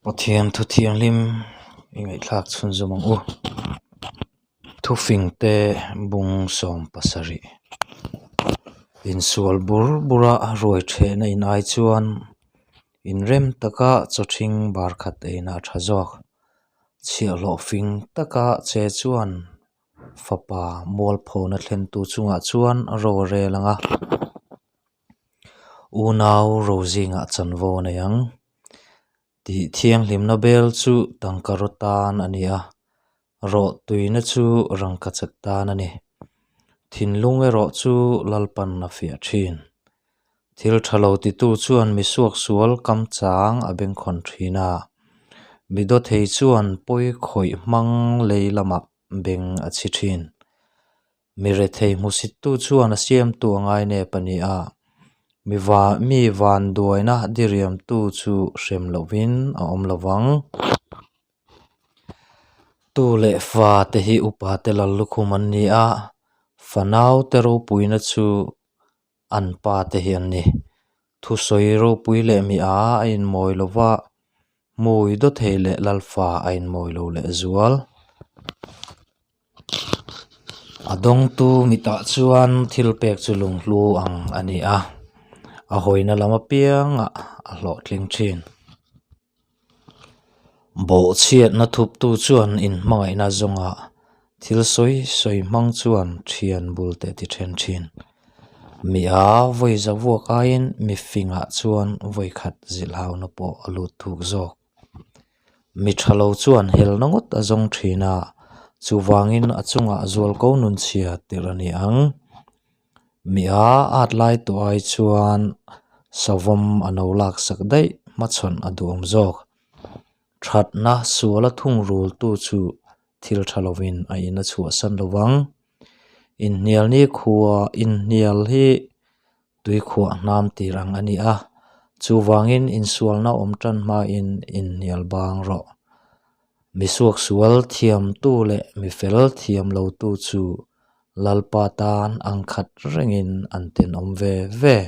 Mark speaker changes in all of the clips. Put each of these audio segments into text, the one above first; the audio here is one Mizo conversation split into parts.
Speaker 1: Pathian thu thianghlim i ngaihthlak chhunzawm ang u. Thufing te bung 70. Insual bur bura ruai thehna in ai chuan inrem taka chawthing bar khat eina a tha zawk. Chhiahhlawh fing taka che chuan fapa mualphona thlentu chungah chuan ro a rel ang a. Unau ro zingah chanvo a nei ang. Tih thianghlimna bel chu tangka raw tan a ni a, rawh tuina chu rangkachak tan a ni. Thinlung erawh chu Lalpan a fiah thin. Thil tha lo titu chuan mi suaksual kam chang a bengkhawn thin a, mi dawthei chuan pawi khawih hmang lei lamah beng a chhi thin. Mi rethei hmusittu chuan a siamtu a ngainep a ni a, mi va mi vanduaina diriamtu chu hrem lovin a awm lo vang. Tu leh fa te hi upa te lal lukhum an ni a, fanau te ropuina chu an pa te hi an ni. Thusawi ropui leh mi a a inmawi lo va, hmui dawthei leh lalfa a inmawi lo leh zual. A dawngtu mitah chuan thil pek chu lunghlu ang a ni a, a hawina lam apiangah a hlawhtling thin. Bawhchhiatna thuptu chuan inhmangaihna zawngah thil sawi sawi hmang chuan thian bul te ti then thin. Mi a vawi za vuak aiin mi fingah chuan vawi khat zilhhauna pawh a lut thuk zawk. Mi tha lo chuan helna ngawt a zawng thin a, chuvangin a chungah zualko nunchhia tirh a ni ang. Mi a at lai tawh ai chuan savawm a no lak sak daih hmachhawn a duhawm zawk. Thatna suala thungrul tu chu thil tha lovin a in a chhuahsan lo vang. Inhnial ni khua inhnial hi tuikhuah hnam tir ang a ni a, chuvangin insualna awm tan hmain inhnial bang rawh. Mi suaksual thiamtu leh mi fel thiam lotu chu Lalpa tan ang khat rengin an tenawm ve ve.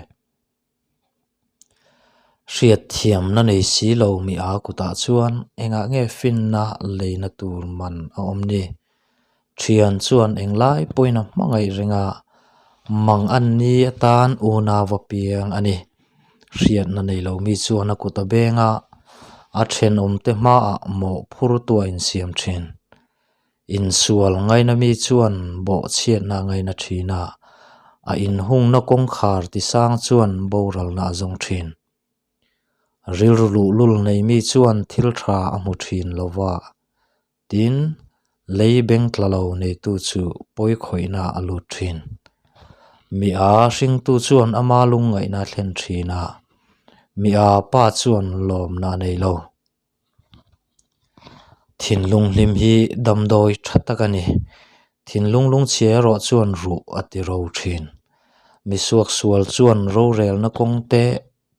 Speaker 1: Hriat thiamna nei si lo mi a kutah chuan engah nge finna leina tur man a awm ni? Thian chuan englai pawhin a hmangaih reng a, mang an ni atan unau a piang a ni. Hriatna nei lo mi chuan a kut a beng a, a thenawmte hmaah mawhphurtu a insiam thin. Insual ngaina mi chuan bawhchhiatna a ngaina thin a, a inhungna kawngkhar tisang chuan boralna a zawng thin. Rilru luhlul nei mi chuan thil tha a hmu thin lo va, tin, lei beng tla lo neitu chu pawi khawihna a lut thin. Mi a hringtu chuan ama lungngaihna a thlen thin a, mi a pa chuan lawmna a nei lo. Thinlung hlim hi damdawi tha tak a ni. Thinlung lungchhia erawh chuan ruh a ti ro thin. Mi suaksual chuan rorelna kawng te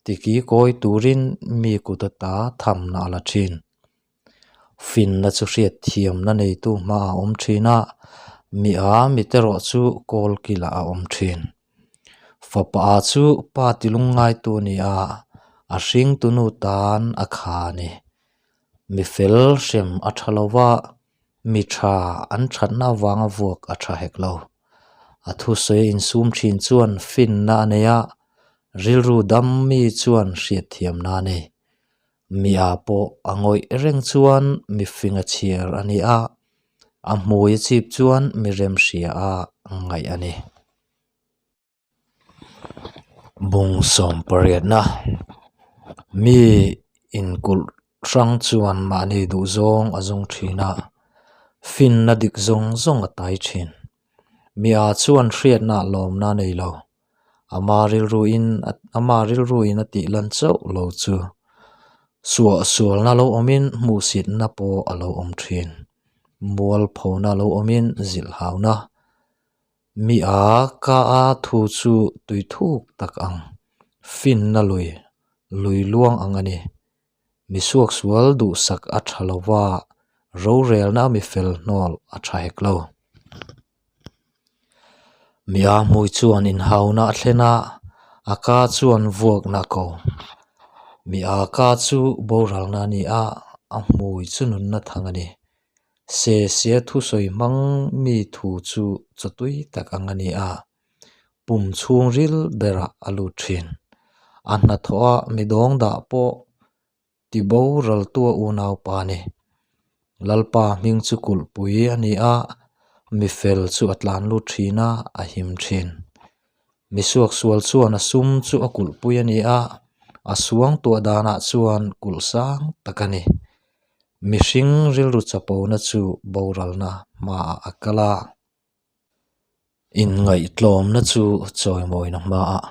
Speaker 1: tiki kawi turin mi kut ata thamna a la thin. Finna chu hriat thiamna neitu hmaah a awm thin a, mi a mit erawh chu kawl kilah a awm thin. Fapa chu pa ti lungngaitu a ni a, a hringtunu tan a kha a ni. Mi fel hrem a tha lo va, mi tha an thatna avanga vuak a tha hek lo. A thusawi a insum thin chuan finna a nei a, rilru dam mi chuan hriatthiamna a nei. Mi a pawh a ngawih reng chuan mi fing a chhiar a ni a, a hmui a chip chuan mi remhria a ngaih a ni. Bung sawmpariatna mi inkulh hrang chuan mahni duhzawng a zawng thin a, finna dik zawng zawng a tai thin. Mi a chuan hriatna lawmna a nei lo. Ama rilruin ama rilruin a tih lan chauh lo chu suah sualna lo awmin hmuhsitna pawh a lo awm thin. Mualphona lo awmin zilh hauna. Mi a ka a thu chu tui thuk tak ang, finna lui, lui luang ang a ni. Mi suaksual duhsak a tha lo va, rorelna mi fel hnawl a tha hek lo. Mi a hmui chuan inhauna a thlen a, a ka chuan vuakna a ko. Mi a ka chu boralna a ni a. a hmui chu nunna thang a ni. Se sia thusawi hmang mi thu chu chawtui tak ang a ni a, pum chhungril berah a lut thin. A hnathawh a midawng dah pawh ti boraltua unaupa a ni. Lalpa hming chu kulhpui a ni a, mi fel chu a tlan lut thin a, a him thin. Mi suaksual chuan a sum chu a kulhpui a ni a, a suang tuah danah chuan kulh sang tak a ni. Mihring rilru chapona chu boralna hmaah a kal a. Inngaihtlawmna chu chawimawina hmaah,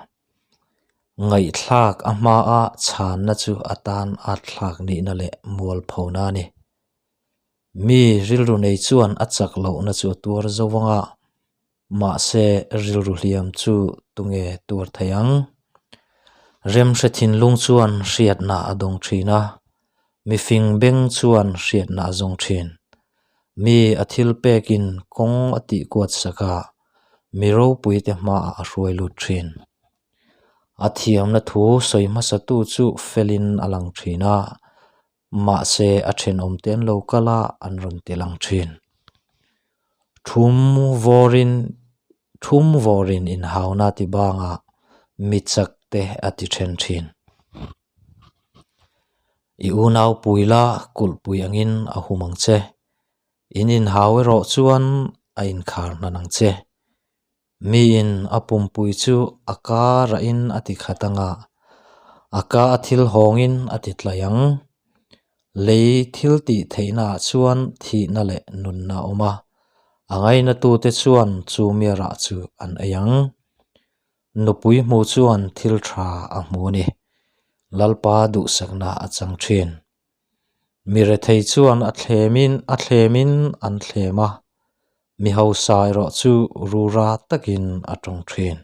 Speaker 1: ngaihthlak a hmaa chhanna chu a tan at thlak nihna leh mualphona a ni. Mi rilru nei chuan a chak lohna chu a tuar zo vang a, mahse rilru hliam chu tunge tuar thei ang? Remhre thinlung chuan hriatna a dawng thin a, mifing beng chuan hriatna a zawng thin. Mi a thil pekin kawng a tih kuat sak a, mi ropuite hmaah a hruai lut thin. A thiamna thu sawi hmasatu chu felin a lang thin a, mahse a thenawmte an lo kal a, an rawn ti lang thin. Thum vawrin thum vawrin inhauna ti bangah mi chak te a ti then thin. I unau pui la kulhpui angin a hum ang che. In inhau erawh chuan a inkhar hnan ang che. Miin a pumpui chu a ka rahin a ti khat ang a, a ka a thil hawngin a ti tlai ang. Lei thil tih theihnaah chuan thihna leh nunna a awm a, a ngainatute chuan chu mi rah chu an ei ang. Nupui hmu chuan thil tha a hmu a ni. Lalpa duhsakna a chang thin. Mi rethei chuan a thlemin a thlemin an thlem a, mi hausa erawh chu rura takin a tawng thin.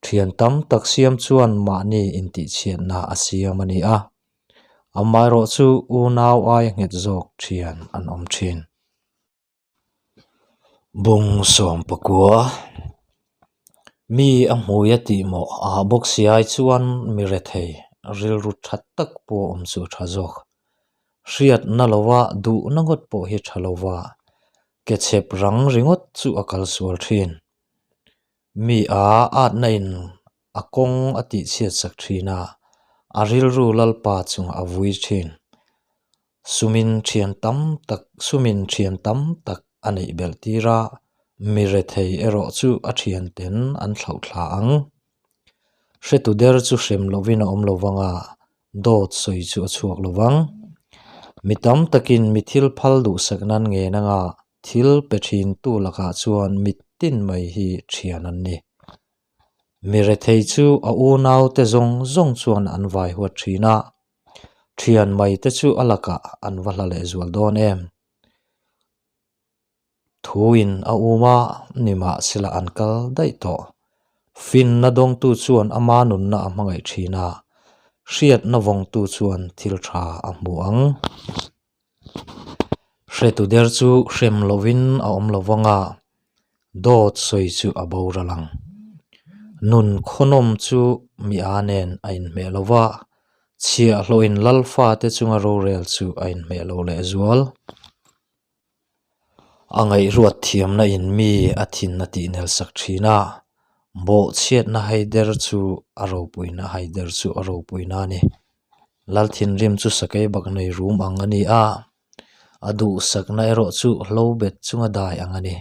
Speaker 1: Thian tam tak siam chuan mahni intihchhiatna a siam a ni a, amaherawh chu unau aia nghet zawk thian an awm thin. Bung sawmpakua mi a hmui a tih mawh ah bawk si ai chuan mi rethei rilru tha tak pawh awm chu a tha zawk. Hriatna lova duhna ngawt pawh hi tha lova ke chhep rang ringawt chu a kal sual thin. Mi a atna in a kawng a tih chhiat sak thin a, a rilru lalpa chungah a vui thin. Sumin thian tam tak sumin thian tam tak a neih belh tir a, mi rethei erawh chu a thian ten an thlauh thla ang. Hretu der chu hrem lovin a awm lo vang a, dawt sawi chu a chhuak lo vang. Mi tam takin mi thil phal duhsak nan ngen anga thil pe thin tu lakah chuan mitin mai hi thian an ni. Mi rethei chu a unaute zawng zawng chuan an vai huat thin a, Thian mai te chu a lakah an va hla leh zual dawn em? Thuin a um a, nimahsela an kal daih tawh. Finna dawngtu chuan ama nunna a hmangaih thin a, hriatna vawngtu chuan thil tha a hmu ang. Hretu der chu hrem lovin a awm lo vang a, dawt sawi chu a boral ang. Nun khawnawm chu mi a nen a inhmeh lo va, chhiahhlawhin lalfate chunga rorel chu a inhmeh lo lehzual. A ngaihruat thiamna in mi a thin a tih nel sak thin a, bawhchhiatna haider chu a ropuina haider chu a ropuina a ni. Lal thinrim chu sakei bak nei rum ang a ni a, a duhsakna erawh chu hlo bet chunga dai ang a ni.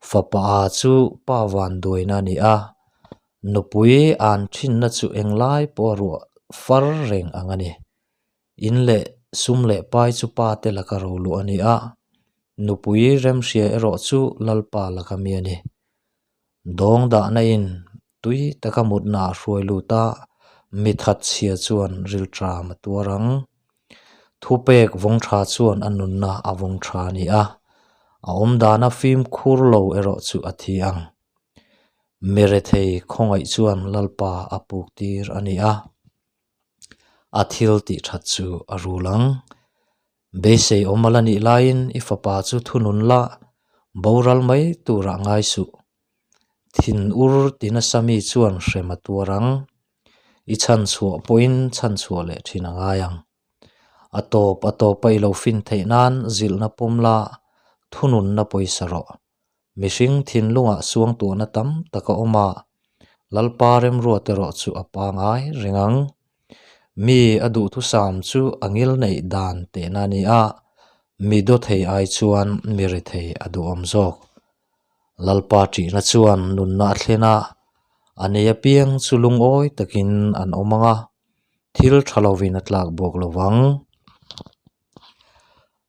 Speaker 1: Fapa chu pa vanduaina a ni a, nupui an thinna chu englai pawh a ruah far reng ang a ni. In leh sum leh pai chu pa te laka ro luh a ni a, nupui remhria erawh chu Lalpa laka mi a ni. Dawng dahna in tui taka mutna a hruai lut a, mi that chhia chuan rilṭam a tuar ang. Thupek vawng tha chuan a nunna a vawng tha a ni a, a awmdana fimkhur lo erawh chu a thi ang. Mi rethei khawngaih chuan Lalpa a puk tir a ni a. A thil tih that chu a rul ang. Beisei awm a la nih laiin i fapa chu thunun la, boral mai turah ngai suh. Thin ur ti nasa mi chuan hrem a tuar ang. I chhanchhuah pawhin chhanchhuah leh thin a ngai ang. A tawp a tawpa i lo fin theih nan zilhna pawm la, thununna pawisa rawh. Mihring thinlungah suangtuahna tam tak a awm a, Lalpa remruat erawh chu a pangai reng ang. Mi a duhthusam chu a ngil neih dan tehna a ni a, mi dawthei ai chuan mi rethei a duhawm zawk. Lalpa ṭihna chuan nunna a thlen a, a nei apiang chu lungawi takin an awm ang a, thil ṭha lovin a tlak bawk lo vang.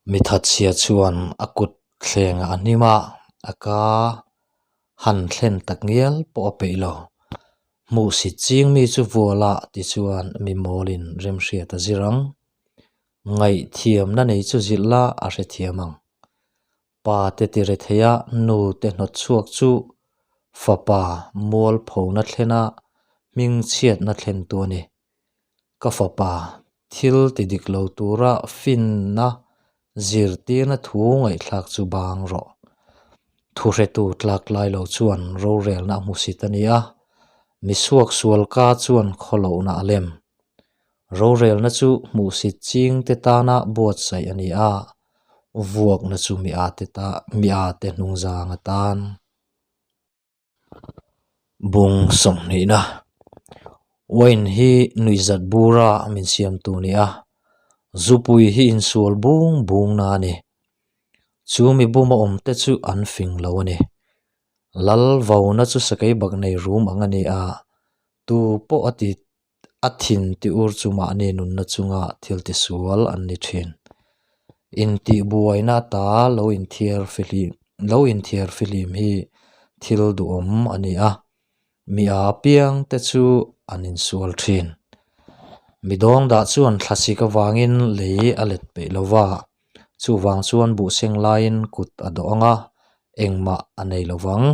Speaker 1: Mi thatchhia chuan a kut thlengah a hnim a, a ka han thlen tak ngial pawh a peih lo. Hmuhsit ching mi chu vuala tichuan mi mawlin remhriat a zir ang. Ngaihthiamna nei chu zilh la a hrethiam ang. Pa te ti rethei a, nu te hnawt chhuak chu fapa mualphona thlena hmingchhiatna thlentu a ni. Ka fapa thil ti dik lo tura finna zirtirna thu ngaihthlak chu bang rawh. Thuhretu tlak lai lo chuan rorelna a hmusit a ni a, misuak sual ka chuan khawlohna a lem. Rorelna chu hmuhsit ching te tana buatsaih a ni a, vuakna chu mi a te ta mi a te hnungzang atan. Bung sawmhnihna Wine hi nuihzat bura min siamtu a ni a, zupui hi insual bung bungna a ni. Chu mi buma awmte chu an fing lo a ni. Lal vauna chu sakei bak nei rum ang a ni a, tu pawh a ti A thin ti ur chu mahni nunna chunga thil ti sual an ni thin. Intihbuaina ata lo inthiar fihlim lo inthiar fihlim hi thil duhawm a ni a, mi a piang te chu an insual thin. Mi dawngdah chuan thlasik avangin lei a let peih lo va, chuvang chuan buhseng laiin kut a dawh ang a, engmah a nei lo vang.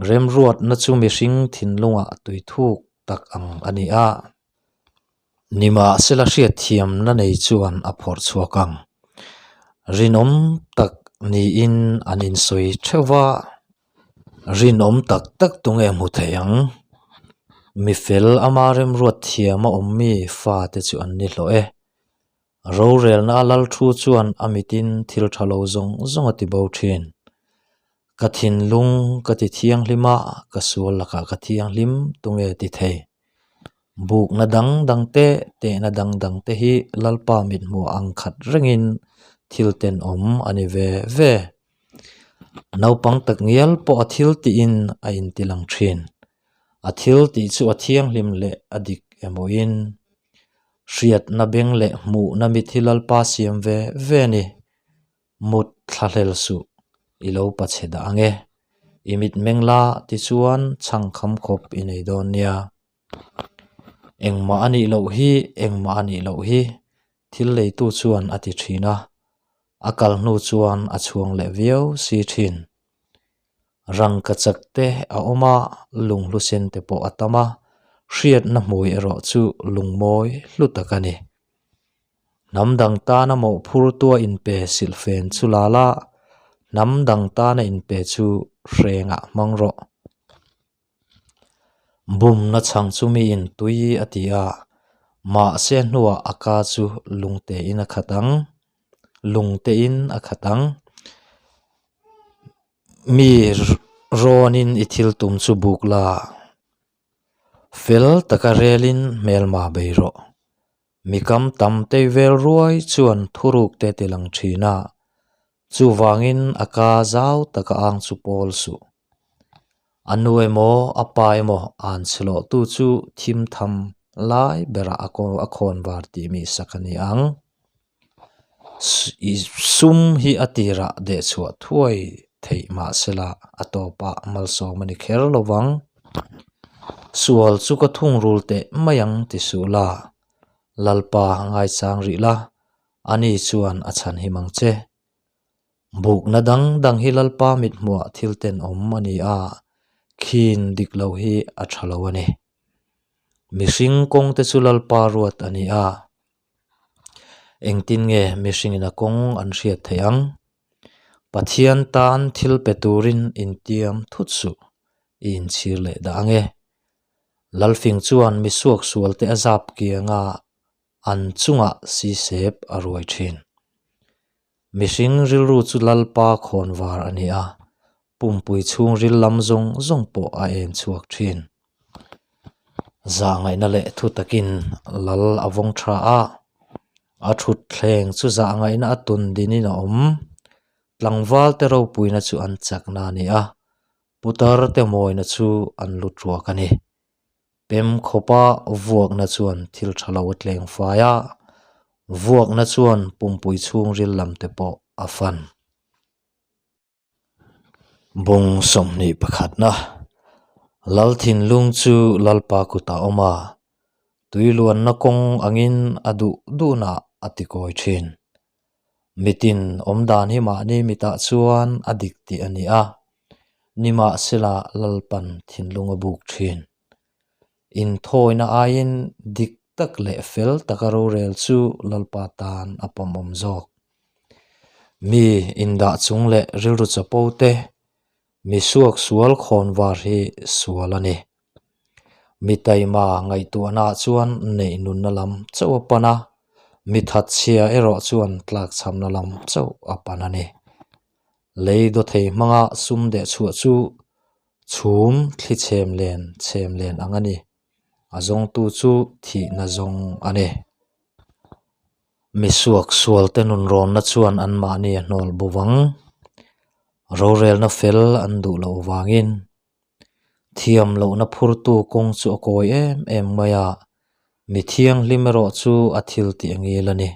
Speaker 1: Remruatna chu mihring thinlungah tuithuk tak ang a ni a, nimahsela hriatthiamna nei chuan a phawrh chhuak ang. Rinawm tak niin an insawi theuh va, rinawm tak tak tunge hmu thei ang? Mi fel ama remruat thiama awm mi fate chu an ni hlawh e. Rorelna a lal thu chuan a mitin thil tha lo zawng zawng a ti bo thin. Ka thinlung ka ti thianghlim a, ka sual lakah ka thianghlim tunge ti thei. Bukna dang dang te, tehna dang dang te hi Lalpa mithmuh ang khat rengin thil tenawm a ni ve ve. Naupang takngial pawh a thil tiin a intilang thin. A thil tih chu a thianghlim leh a dik emawin hriatna beng leh hmuhna mit hi Lalpa siam ve ve a ni. Mut thla hlel suh, i lo pa chhe dah ang e. I mit meng la tichuan chhang kham khawp i nei dawn nia. Engmah a nih loh hi, engmah a nih loh hi, thil leitu chuan a ti thin a. A kal hnu chuan a chhuang leh viau si thin. Rangkachak te a awm a, lunghlu sen te pawh a tam a, hriatna hmui erawh chu lungmawi hlu tak a ni. Hnam dang tana mawhphurtua inpe silhfen chu la la, hnam dang tana inpe chu hrengah hmang rawh. Bumna chhang chu miin tui a ti a, mahse hnuah a ka chu lungtein a khat ang, lungtein a khat ang. Mi rawnin i thil tum chu buk la, fel taka relin hmelma bei rawh. Mi kam tam tei vel ruai chuan thuruk te ti lang thin a, chuvangin a ka zau taka ang chu pawl suh. A nu emaw a pa emaw an chhe loh tu chu thim tham lai berah a a khawn var tih mi sak a ni ang. Sum hi a tirah dehchhuah thuai theih mahsela a tawpah malsawm a ni kher lo vang. Sual chu ka thungrul teh mai ang ti suh la, Lalpa ngaichang rih la, ani chuan a chhan him ang che. Bukna dang dang hi Lalpa mithmuah thil tenawm a ni a, khin dik lo hi a tha lo a ni. Mihring kawng te chu Lalpa ruat a ni a, Engtin nge mihringin a kawng an hriat theih ang? Pathian tan thil pe turin intiam thut suh, i inchhir leh dah ange. Lalfing chuan mi suaksualte a zap kiang a. an chungah sisep a ruai thin. Mihring rilru chu Lalpa khawnvar a ni a, pumpui chhungril lam zawng zawng pawh a en chhuak thin. Zahngaihna leh thu takin lal a vawng tha a, a thutthleng chu zahngaihna a tun dinin a awm. Tlangval te ropuina chu an chakna a ni a, putar te mawina chu an lut ruak a ni. Pem khawpa vuakna chuan thil tha lo a tleng fai a, vuakna chuan pumpui chhungril lam te pawh a fan. Bung 21 pakhatna, Lal thinlung chu Lalpa kutah a awm a, tui luanna kawng angin a duh duhnah a tikawi thin. Mitin awm dan hi mahni mitah chuan a dik tih a ni a, nimahsela Lalpan thinlung a buk thin. Inthawina aiin dik tak leh fel taka rorel chu Lalpa tan a pawmawm zawk. Mi indah chung leh rilru chapo te, mi suak sual khawn var hi sual a ni. Mi taima ngaihtuahna ah chuan neih nunna lam chauh a pan a, mi thatchhia erawh chuan tlakchhamna lam chauh a pan a ni. Lei dawthei hmanga sum deh chhuah chu chhum thli chhem len chhem len ang a ni. A zawngtu chu thihna zawng a ni. Mi suak sualte nunrawnna chuan anmahni a hnawl bo vang. Rorelna fel an duh loh vangin thiam lohna phurtu kawng chu a kawi em em mai a, mi thianghlim erawh chu a thil tih a ngil a ni.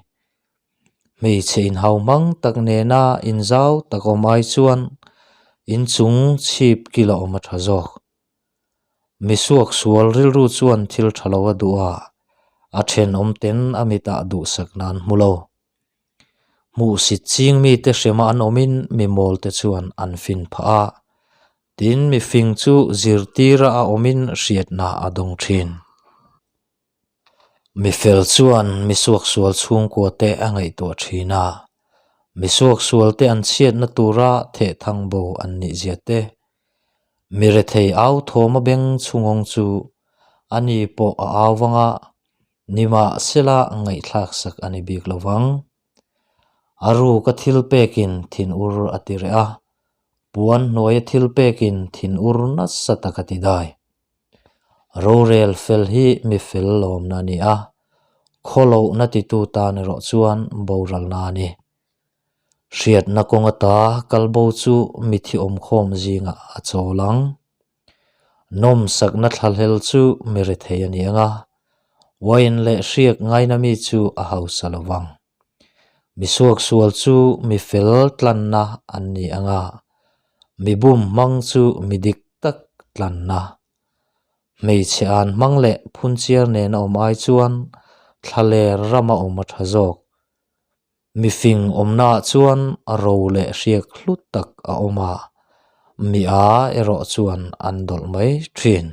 Speaker 1: Hmeichhe inhau hmang tak nena inzau tak awm ai chuan inchung chhip kil a awm a tha zawk. Mi suak sual rilru chuan thil tha lo a duh a, a thenawm ten a mitah duhsak nan hmu lo. Hmuhsit ching mite hrema an awmin mi mawl te chuan an fin phah a, tin mi fing chu zirtira a awmin hriatna a dawng thin. Mi fel chuan mi suaksual chhungkua te a ngaihtuah thin a, mi suaksual te an chhiatna tura thehthang bo an nih zia te, mi rethei au thawm a beng chhungawng chu a ni pawh a au vang a, nimahsela ngaihthlak sak a ni bik lo vang. A ruka thil pekin thinur a ti reh a, puan hnuaia thil pekin thinur nasa tak a ti dai. Rorel fel hi mi fel lawmna a ni a, khawlohna titu tan erawh chuan boralna a ni. Hriatna kawng ata kalbo chu mi thi awmkhawm zingah a chawl ang. Nawmsakna thlahlel chu mi rethei a ni ang a, wine leh hriak ngaina mi chu a hausa lo vang. Mi suaksual chu mi fel tlanna an ni ang a, mi bum hmang chu mi dik tak tlanna. Hmeichhe an hmang leh phunchiar nena awm ai chuan thlaler rama awm a tha zawk. Mi fing awmnaah chuan ro leh hriak hlu tak a awm a, mi a erawh chuan an dawlh mai thin.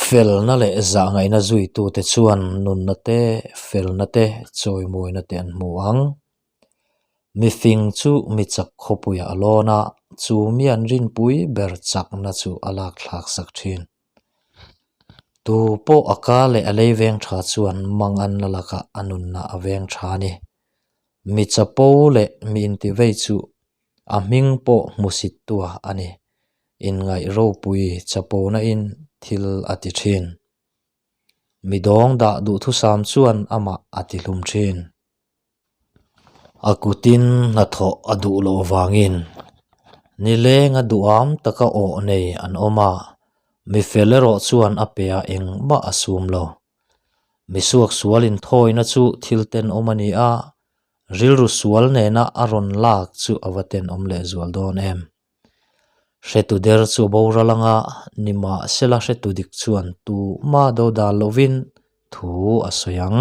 Speaker 1: Felna leh zahngaihna zuitute chuan nunna te, felna te, chawimawina te an hmu ang. Mifing chu mi chak khawpuiah a lawn a, chu mi an rinpui ber chakna chu a lakthlak sak thin. Tu pawh a ka leh a lei veng tha chuan manganna lakah a nunna a veng tha a ni. Mi chapo leh mi intivei chu A hming pawh hmusit tua a ni. Inngaih ropui chapona in thil a ti thin. Mi dawng dah duhthusam chuan amah a ti hlum thin. A kutin hnathawh a duh loh avangin nilenga duham taka awh nei an awm a, mi fel erawh chuan a pe a engmah a sum lo. Mi suaksual inthawina chu thil tenawm a ni a, Rilru sual nena a rawn lak chu a va tenawm lehzual dawn em? Hretu der chu a boral anga nimahsela hretu dik chuan tuma do dal lovin thu a sawi ang.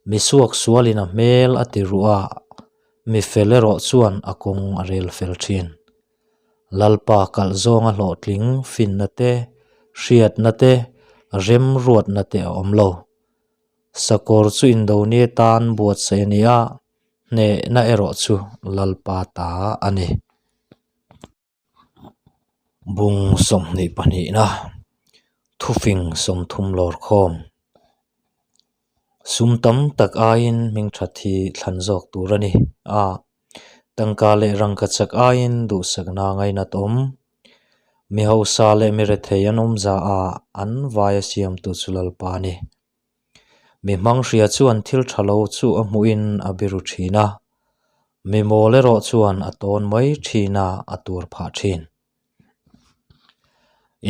Speaker 1: Mi suak sualin a hmel a ti ruh a, mi fel erawh chuan a kawng a rel fel thin. Lalpa kalh zawnga hlawhtling finna te, hriatna te, remruatna te a awm lo. Sakawr chu Indonia tan buatsaih a ni a, hnehna erawh chu Lalpa ta a ni. Bung 22 na, Thufing 30 lawr khawm. Sum tam tak aiin hmingthat hi thlan zawk tur a ni a, tangka leh rangkachak aiin duhsakna ngainat awm. Mi hausa leh mi rethei an awm za a, an vaia siamtu chu Lalpa a ni. Mi hmang hria chuan thil tha lo chu a hmuhin a biru thin a, mi mawl erawh chuan a tawn mai thin a, a tur phah thin.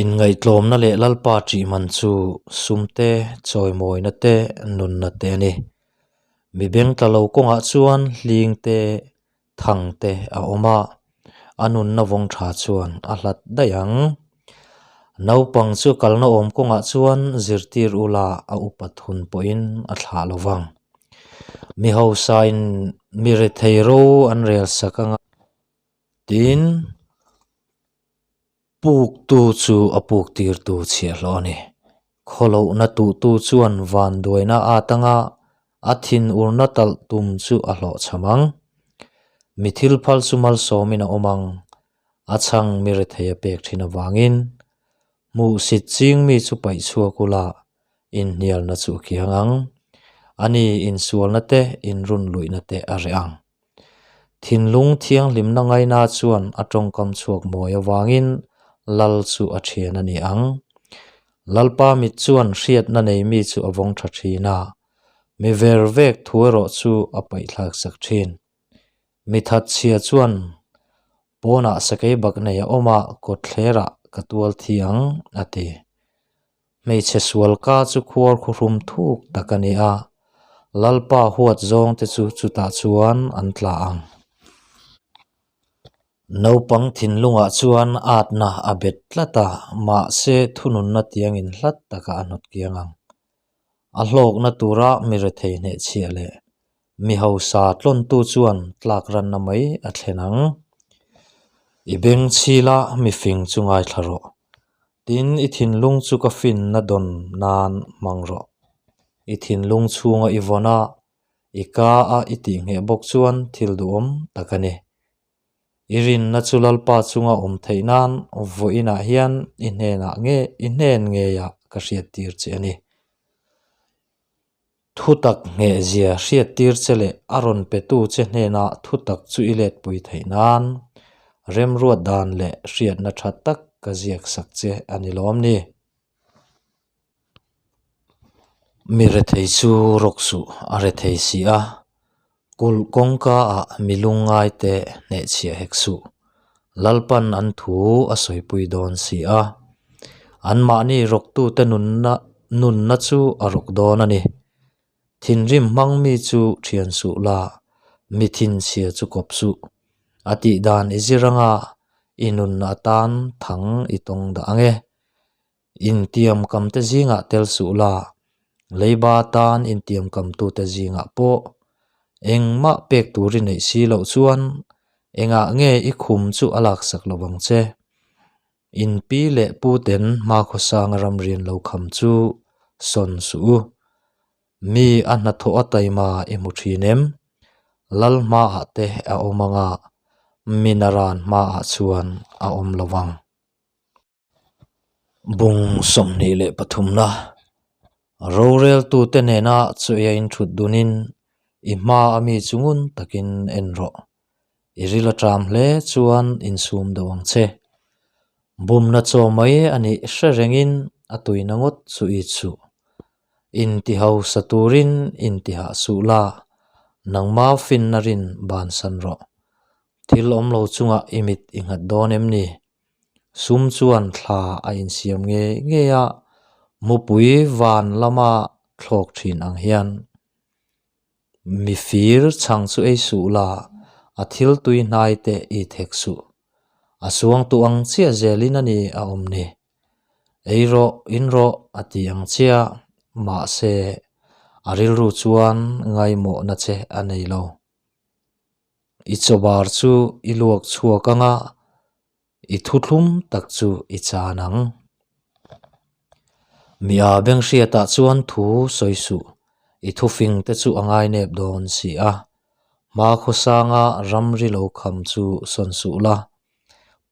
Speaker 1: Inngaihtlawmna leh Lalpa ṭih man chu sum te, chawimawina te, nunna te a ni. Mi beng tla lo kawngah chuan hling te, thang te a awm a, a nunna vawng ṭha chuan a hlat daih ang. Naupang chu kalna awm kawngah chuan zirtir ula a upat hun pawhin a thlah lo vang. Mi hausain mi rethei ro an rel sak anga. Tin, puktu chu a puk tirtu chhiahhlawh a ni. Khawlohna tuhtu chuan vanduaina a atanga a thinurna talh tum chu a hlawhchham ang. Mi thil phal chu malsawmin a awm ang, a chhang mi rethei a pek thin avangin. Hmuhsit ching mi chu paih chhuak ula inhnialna chu a kiang ang. Ani insualna te, inrunluihna te a reh ang. Thinlung thianghlimna ngaina chuan a tawngkam chhuak mawi avangin Lal chu a thian a ni ang. Lalpa mit chuan hriatna nei mi chu a vawng tha thin a, mi ver vek thu erawh chu a paihthlak sak thin. Mi thatchhia chuan pawnah sakei bak nei a awm a, kawtthlerah ka tual thi ang, a ti. Hmeichhe sual ka chu khuar khuhrum thuk tak a ni a, Lalpa huat zawng te chu chutah chuan an tla ang. Naupang thinlungah chuan atna a bet tlat a, mahse thununna tiangin hlat takah a hnawt kiang ang. A hlawkna tura mi rethei hnehchhiah leh mi hausa tlawntu chuan tlak ranna mai a thlen ang. I beng chhila mi fing chu ngaithla rawh. Tin, i thinlung chu ka finna dawn nan hmang rawh. I thinlung chhunga i vawn a, i ka a i tihngheh bawk chuan thil duhawm tak a ni. I rinna chu Lalpa chunga awm theih nan vawiinah hian i hnenah nge i hnen ngeiah ka hriattir che a ni. Thutak nghehzia hriattir che leh a rawn petu che hnenah thutak chu i letpui theih nan remruat dan leh hriatna tha tak ka ziak sak che a ni lawm ni. Mi rethei chu rawk suh a rethei si a, kulh kawngka ah mi lungngai te hnehchhiah hek suh. Lalpan an thu a sawipui dawn si a, anmahni rawktute nunna nunna chu a rawk dawn a ni. Thinrim hmang mi chu thian suh la, mi thinchhia chu kawp suh. A tih dan i zir anga i nunna atan thang i tawng dah ang e. Intiamkamte zingah tel suh la, leiba tan intiamkamtute zingah pawh engmah pek tur i neih si loh chuan engah nge i khum chu a laksak lo vang che. Inpi leh puten hmakhawsanga ramrian lo kham chu sawn suh u. Mi a hnathawh a taima i hmu thin em? Lal hmaah te a awm anga mi naran hmaah chuan a awm lo vang. Bung 23 na roreltute nena chawi a inthut dunin i hma a mi chu ngun takin en rawh. I ril a ṭam hle chuan insum deuh ang che. Bumna chaw mai a nih hre rengin a tuina ngawt chu i chhuh. Intihausa turin intihah suh la, nangma finna rin bansan rawh. Thil awm lo chungah i mit i nghat dawn em ni? Sum chuan thla a insiam ngei ngei a, mupui van lama thlawk thin ang hian. Mi fir chhang chu ei suh la, a thil tui hnai te i thek suh. A suangtu ang chiah zelin a ni a awm ni. Ei rawh, in rawh a ti ang chiah, mahse a rilru chuan ngaimawhna che a nei lo. I chawbar chu i luak chhuak ang a, i thuthlum tak chu i chan ang. Mi a beng hriatah chuan thu sawi suh, i thufing te chu a ngainep dawn si a. Hma khawsanga ramri lo kham chu sawn suh la,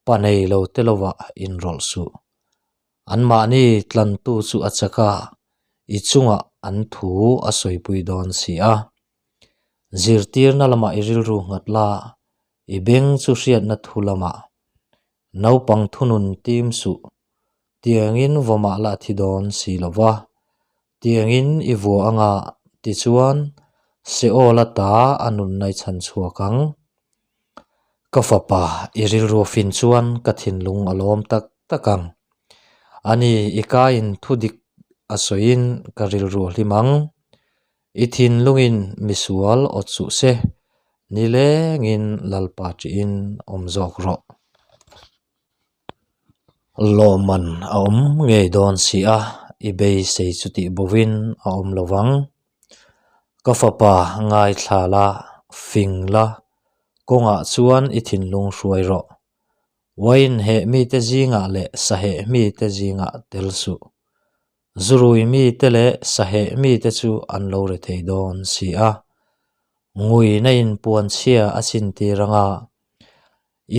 Speaker 1: pa nei lo te lovah inrawlh suh. Anmahni tlantu chu a chak a, i chungah. an thu a sawipui dawn si a. Zirtirna lamah i rilru nghat la, i beng chu hriatna thu lamah. Naupang thunun tim suh, tiangin vawmah la thi dawn si lo va, tiangin i vua anga tichuan Seol ata a nunna i chhan chhuak ang. Ka fapa, i rilru a fin chuan ka thinlung a lawm tak tak ang. Ani, i kaiin thu dik a sawiin ka rilru a hlim ang. I thinlungin misual awt suh se, nilengin Lalpa ṭihin awm zawk rawh. Lawmman a awm ngei dawn si a, i beisei chu tih bovin a awm lo vang. Ka fapa ngaithla la, fing la, kawngah chuan i thinlung hruai rawh. Wine heh mite zingah leh saheh mite zingah tel suh. Zurui mite leh saheh mite chu an lo re thei dawn si a. Nguina in puanchhia a chintir anga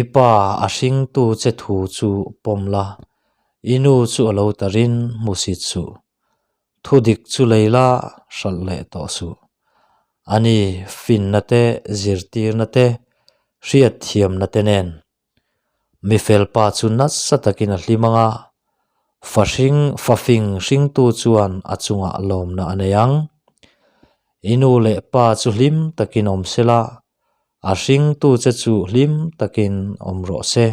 Speaker 1: i pa a hringtu che thu chu pawm la, i nu chu a lo tarin hmusit suh. Thudik chu lei la hralh leh tawh suh. Ani finna te, zirtirna te, hriatthiamna te nen. Mi fel pa chu nasa takin a hlim ang a, fa hring fa fing hringtu chuan a chungah lawmna a nei ang. I nu leh pa chu hlim takin awm se la, a hringtu che chu hlim takin awm rawh se.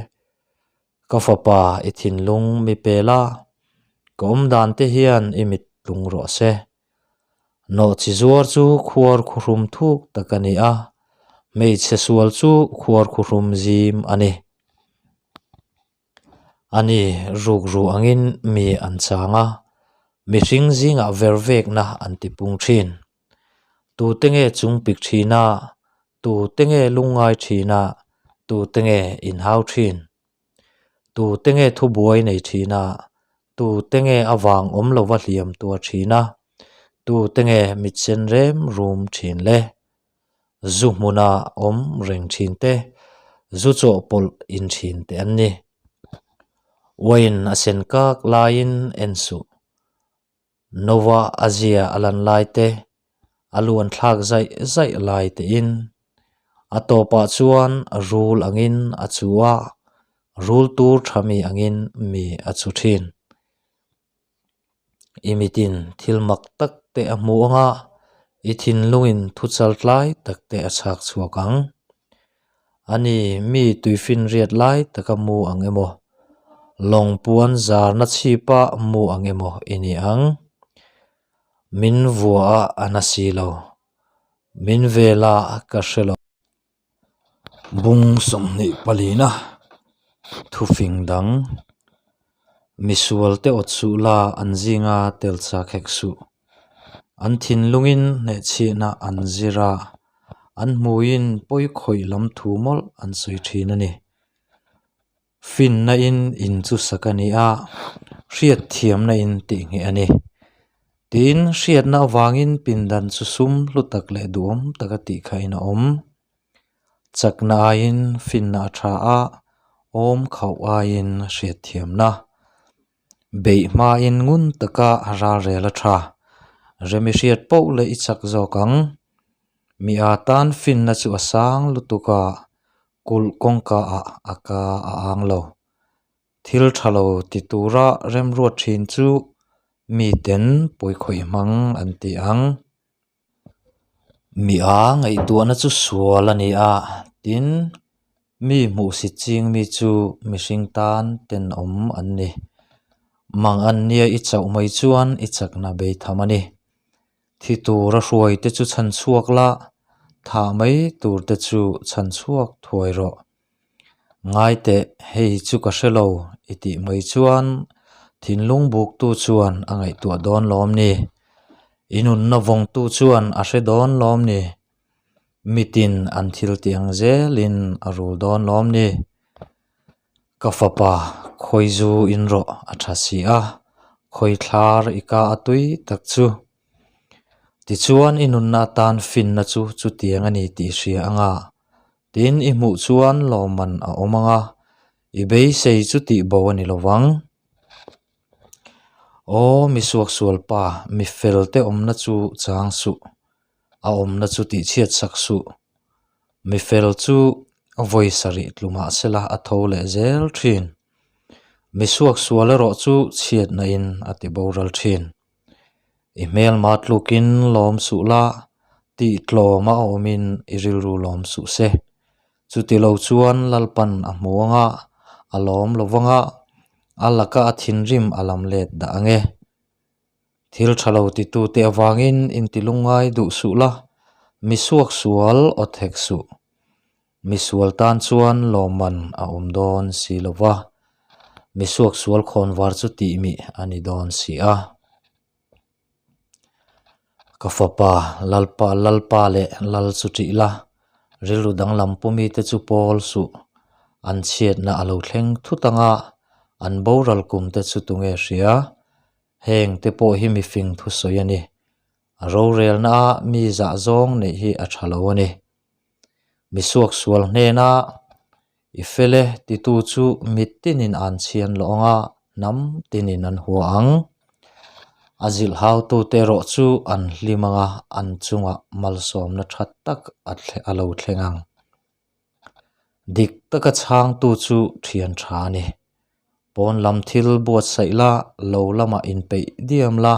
Speaker 1: Ka fapa i thinlung mi pel a, ka awmdan te hian i mit tlung rawh se. Nawhchi zuar chu khuar khuhrum thuk tak a ni a, hmeichhe sual chu khuar khuhrum zim a ni. A ni, rukru angin mi an chang a, mihring zingah vervekna an ti pung thin. Tute nge chung pik thin a, tute nge lungngai thin a, tute nge inhau thin? Tute nge thubuai nei thin a, tute nge a vang awm lova hliam tuar thin a, tute nge mitsen rem rum thin le? Zu hmuna awm reng thin te, zu chawhpawlh in thin te an ni. Wine a sen kak laiin en suh. Nova a zia a lan lai te, a luan thlak zaih zaih lai tein a tawpah chuan rul angin a chu a, rul tur tha mi angin mi a chu thin. I mitin thil mak tak te a hmu ang a, i thinlungin thu chal tlai tak te a chhak chhuak ang. Ani mi tuifinriat lai taka mu ang emaw, lawng puan zarna chhipa mu ang emaw i ni ang. Min vua a a na si lo, min vel a ka hre lo. Bung 24 thufing dang, misual te awt suh la an zinga tel chak hek suh. An thinlungin hnehchhiahna an zir a, an hmuiin pawi khawih lam thu mawlh an sawi thin a ni. Finna in in chu sak a ni a, hriatthiamna in tih ngheh a ni. Tin, hriatna avangin pindan chu sum hlu tak leh duhawm taka tih khain a awm. Chakna aiin finna a tha a, awm khauh aiin hriatthiamna. Beih hmain ngun taka ralrel a tha. Remi hriat poh leh i chak zawk ang. Mi a tan finna chu a sang lutuk a, kulh kawngka ah a ka a ang lo. Thil tha lo ti tura remruat thin chu miten pawikhawih hmang an ti ang. Mi a ngaihtuahna chu sual a ni a, tin, mi hmuhsit ching mi chu mihring tan tenawm an ni. Mang an nia i chauh mai chuan i chakna bei tham a ni. Thi tura hruai te chu chhan chhuak la, thah mai tur te chu chhan chhuak thuai rawh. Ngai teh, hei chu ka hre lo i tih mai chuan thinlung buktu chuan a ngaihtuah dawn lawm ni? I nunna vawngtu chuan a hre dawn lawm ni? Mitin an thil tih ang zelin a rul dawn lawm ni? Ka fapa, khawi zu in rawh a tha si a, khawi thlar i ka a tui tak chu. Tichuan i nunna atan finna chu chutiang a ni tih i hria anga, tin i hmuh chuan lawmman a awm anga, i beisei chu tih bo a ni lovang. Aw mi suaksual pa, mi fel te awmna chu chang suh, a awmna chu tihchhiat sak suh. Mi fel chu vawi sarih tlu mahsela a tho leh zel thin. Mi suaksual erawh chu chhiatna in a ti boral thin. I hmelma tlukin lawm suh la, tih tlawm a awmin i rilru lawm suh se. Chuti lo chuan Lalpan a hmu ang a, a lawm lo vang a, a laka a thinrim a lam let dah ang e. Thil tha lo titute avangin intilungngai duh suh la, mi suaksual awt hek suh. Misual tan chuan lawmman a awm dawn si lo va, mi suaksual khawnvar chu tihmih a ni dawn si a. Ka fapa, Lalpa, Lalpa leh Lal chu ṭih la, rilru danglam pu mite chu pawl suh. An chhiatna a lo thleng thut ang a, an boral kum te chu tunge hria? Heng te pawh hi mifing thusawi a ni. A rorelna a mi zah zawng neih hi a ṭha lo a ni. Mi suaksual hnena i fel e titu chu mit tinin an chhian loh ang a, hnam tinin an hua ang. A zilh hautute erawh chu an hlim ang a, an chungah malsawmna tha tak a lo thleng ang. Dik taka chhangtu chu thian tha a ni. Pawn lam thil buatsaih la, lo lamah inpeih diam la,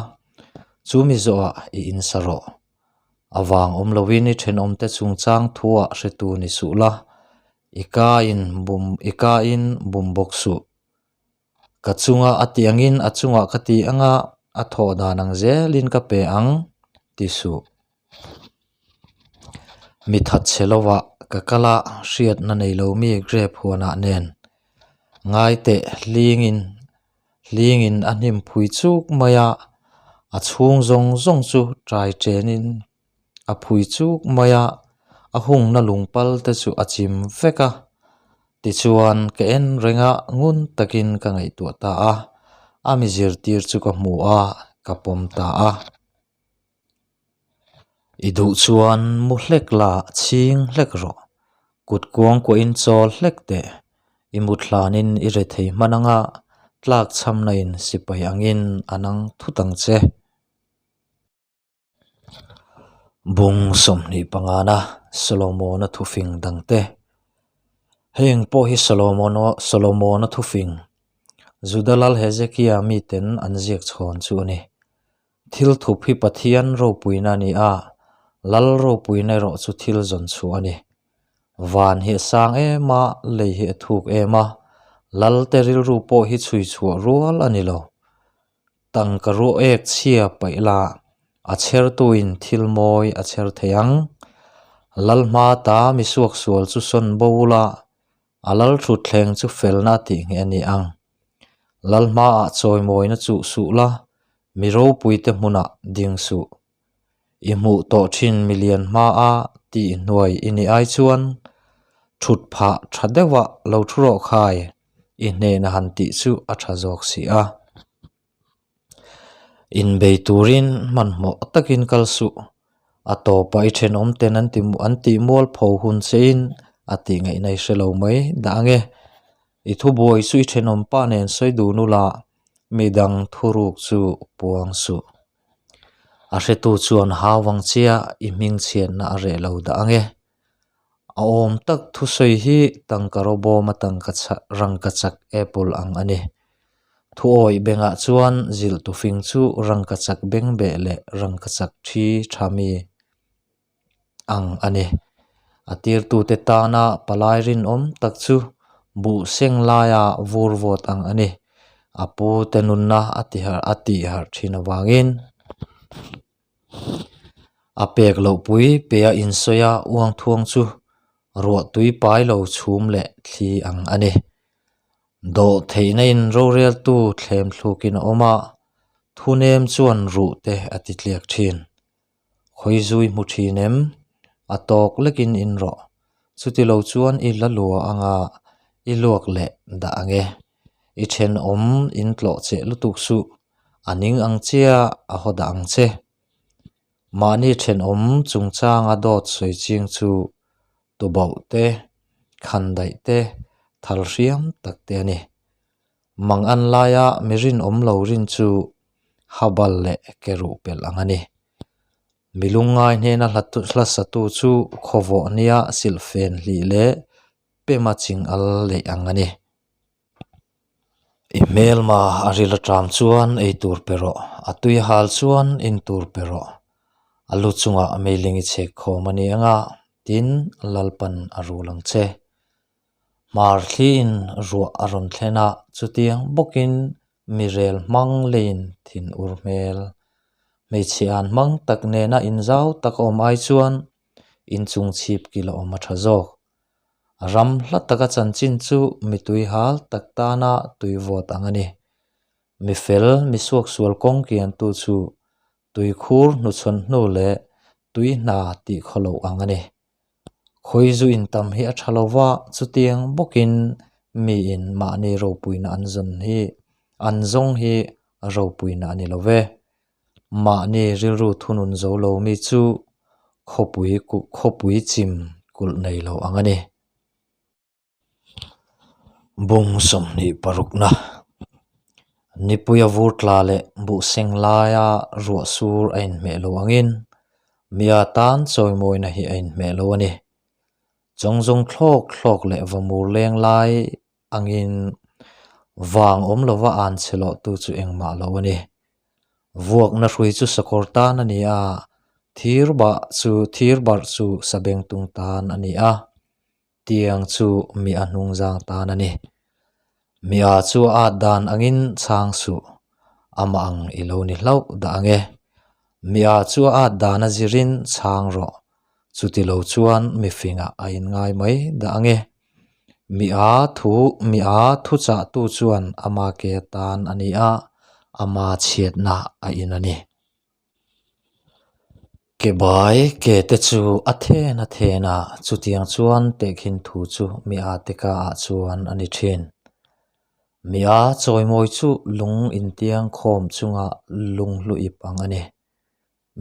Speaker 1: chu mi zawhah i insa rawh. A vang awm loin i thenawmte chungchang thuah hretu ni suh la, i kain bum i kain bum bawk suh. Ka chunga a tih angin a chungah ka ti ang a, a thawh dan ang zelin ka pe ang ti suh. Mi that chhe lovah ka kal a, hriatna nei lo mi grape huanah nen ngai teh hlingin hlingin a hnim phui chuk mai a, a chhung zawng zawng chu ṭai ṭenin a phui chuk mai a, a hungna lungpal te chu a chim vek a. Tichuan ka en reng a, ngun takin ka ngaihtuah ta a, a mi zirtir chu ka hmu a, ka pawm ta a. I duh chuan mu hlek la chhing hlek rawh. Kut kuang kuahin chawl hlek teh. I mut hlanin i re thei hman anga tlak chhamna-in sipai angin a nang thut ang che. Bung 25na Solomona thufing dangte. Heng pawh hi Solomona thufing Juda lal Hezekia miten an ziak chhawn chu a ni. Thil thup hi Pathian ropuina a ni a, Lal ropuina erawh chu thil zawn chhuah a ni. Van hi a sang em a, lei hi a thuk em a, Lal te rilru pawh hi chhui chhuah rual a ni lo. Tangka ruah ek chhia paih la, a chhertuin thil mawi a chher thei ang. Lal hma ta mi suaksual chu sawn bo la, a lal thutthleng chu felna tih nghe a ni ang. Lal hmaah chawimawina chuh suh la, mi ropuite hmunah ding suh. I hmuh tawh thin milian hmaa tih hnuai i nih ai chuan thut phah tha deuhah lo thu rawh khai, i hnehna han tih chu a tha zawk si a. Inbei turin hmanhmawh takin kal suh. A tawpah i thenawm ten an ti an tih mualpho hun chein a tih ngaihna i hre lo mai dah ang e. I thubuai chu i thenawm pa nen sawi dun ula midang thuruk chu puang suh. A hretu chuan hau ang chia i hming chhiatna a reh lo dah ang e. A awm tak thusawi hi tangka rawbawma tangka chak rangkachak apple ang a ni. Thuawih bengah chuan zilh tufing chu rangkachak bengbeh leh rangkachak thi tha mi ang a ni. A tirtute tana palai rinawm tak chu buh seng laia vur vawt ang a ni. A pute nunna a ti harh a tih harh thin avangin. A pek loh pui pe a insawi a uang thuang chu ruah tui pai lo chhum leh thli ang a ni. Dawh theihna in roreltu thlem thlukin a awm a, thunem chuan ruh te a ti tliak thin. Khawi zui hmu thin em? A tawk lekin in rawh. Chuti lo chuan i la lua anga i luak leh dah ang e. I thenawm in tlawh cheh lutuk suh. A ning ang chia a haw dah ang che. Mahni thenawm chungchanga dawt sawi ching chu tubauh te, khandaih te, thal hriam tak te a ni. Mang an laia mi rinawm lo rin chu. Habal leh keruh pelh ang a ni. Mi lungngai hnena hla satu chu khawvawh nia silhfen hlih leh pema ching al leih ang a ni. I hmelma a ril aṭam chuan ei tur pe rawh, a tui hal chuan in tur pe rawh. A lu chungah meiling i chhek khawm a ni ang a, tin Lalpan a rul ang che. Hmar thliin ruah a rawn thlen a, chutiang bawkin mi rel hmang leiin thin ur hmel. Hmeichhe an hmang tak nena inzau tak a awm ai chuan inchung chhip kil a awm a tha zawk. Ram hla taka chanchin chu mi tui hal tak tana tui vawt ang a ni. Mi fel, mi suaksual kawng kiantu chu tuikhur hnuchhawn hnu leh tui hna tih khaw loh ang a ni. Khawi zu intam hi a tha lo va, chutiang bawkin miin mahni ropuina an zawn hi an zawng hi ropuina a ni lo ve. Mahni rilru thunun zo lo mi chu khawpui khawpui chim kulh nei lo ang a ni. Bung 26na Nipuia vur tla leh buh seng laia ruah sur a inhmeh lo angin mia tan chawimawina hi a inhmeh lo a ni. Chawngzawng thlawk thlawk leh vamur leng lai angin vang awm lova an chhe loh tu chu engmah lo a ni. Vuakna hrui chu sakawr tan a ni a, thir bah chu thir barh chu sabengtung tan a ni a, tiang chu mi a hnungzang tan a ni. Mi a chu a at dan angin chhang suh, amah ang i lo ni hlauh dah ang e. Mi a chu a at dan a zirin chhang rawh, chuti lo chuan mi fingah a inngai mai dah ang e. Mi a thu mi a thuchahtu chuan ama ke tan a ni a, ama chhiatna a in a ni. Ke bai ke te chu a then a then a, chutiang chuan tehkhin thu chu mi a te ka ah chuan a ni thin. Mi a chawimawi chu lung intiang khawm chunga lunghlu ip ang a ni.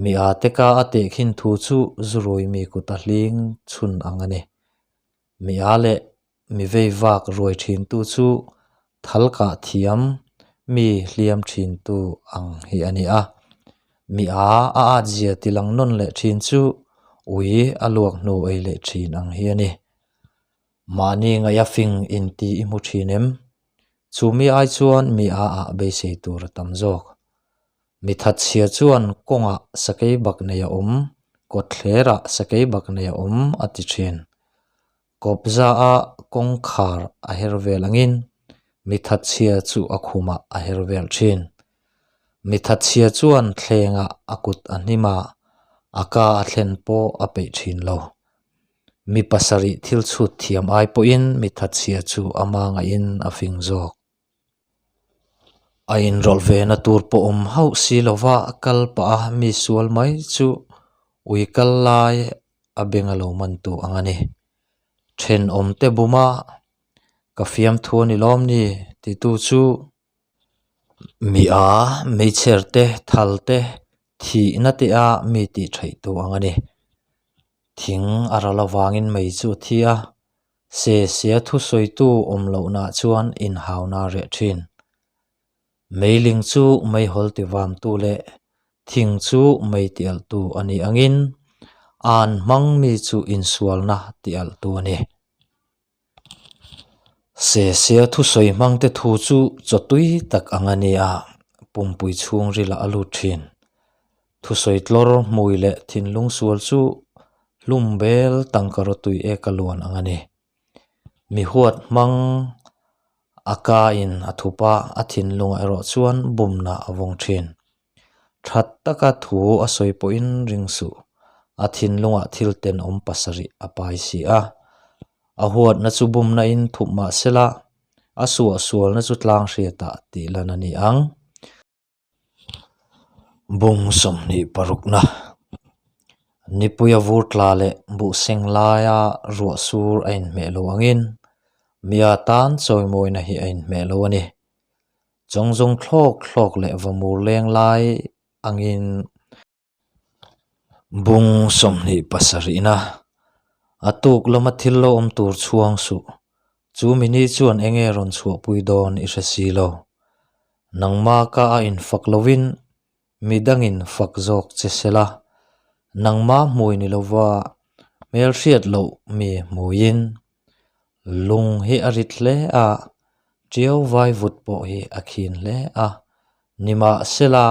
Speaker 1: Mi a te ka a tehkhin thu chu zurui mi kuta hling chhun ang a ni. Mi a leh mi vei vak ruai thintu chu thal kah thiam mi hliam thintu ang hi a ni a. Mi a a at zia ti lang nawn leh thin chu ui a luak hnu ei leh thin ang hi a ni. Mahni ngaih a fing inti i hmu thin em? Chu mi ai chuan mi a ah beisei tur a tam zawk. Mi thatchhia chuan kawngah sakei bak nei a awm, kawtthlerah sakei bak nei a awm a ti thin. Kawpza a kawngkhar a her vel angin mi thatchhia chu a khumah a her vel thin. Mi thatchhia chuan thlengah a kut a hnim a, a ka a thlen pawh a peih thin lo. Mi pasarih thil chhut thiam ai pawhin mi thatchhia chu a mangaihin a fing zawk. A inrawlh ve na tur pawh awm hauh si lova kal pah a mi sual mai chu ui kal lai a beng a lo man tu ang a ni. Thenawm te buma ka fiamthu a ni lawm ni titu chu mi a meichher te thal te thihna te a mi tih theih tu ang a ni. Thing a ral avangin mei chu a thi a. Se sia thusawitu awm lohna chuan inhauna a reh thin. Meiling chu meihawl tivamtu leh thing chu mei tialhtu a nih angin an hmang mi chu insualna tialhtu a ni. Se sia thusawi hmangte thu chu chawtui tak ang a ni a, pumpui chhungrilah a lut thin. Thusawi tlawr hmui leh thinlung sual chu hlum bel tangka rawtui eka luan ang a ni. Mi huat hmang a ka in a thup a, a thinlungah erawh chuan bumna a vawng thin. That taka thu a sawi pawhin ring suh, a thinlungah thil tenawm pasarih a pai si a. A huatna chu bumna in thup mah sela, a suahsualna chu tlang hriatah tih lan a ni ang. Bung 26na Nipuia vur tla leh buh seng laia ruah sur a inhmeh lo angin mia tan chawimawina hi a inhmeh lo a ni. Chawngzawng thlawk thlawk leh vamur leng lai angin Bung 27na A tuk lama thil lo awm tur chhuang suh. Chu mini chuan enge rawn chhuahpui dawn i hre si lo. Nangma ka a infak lovin. Mi dangin fak zawk che sela, nangma hmui ni lova hmelhriat loh mi hmuiin lung hi a rit hle a, ṭiau vai vut pawh hi a khin hle a. Nimahsela,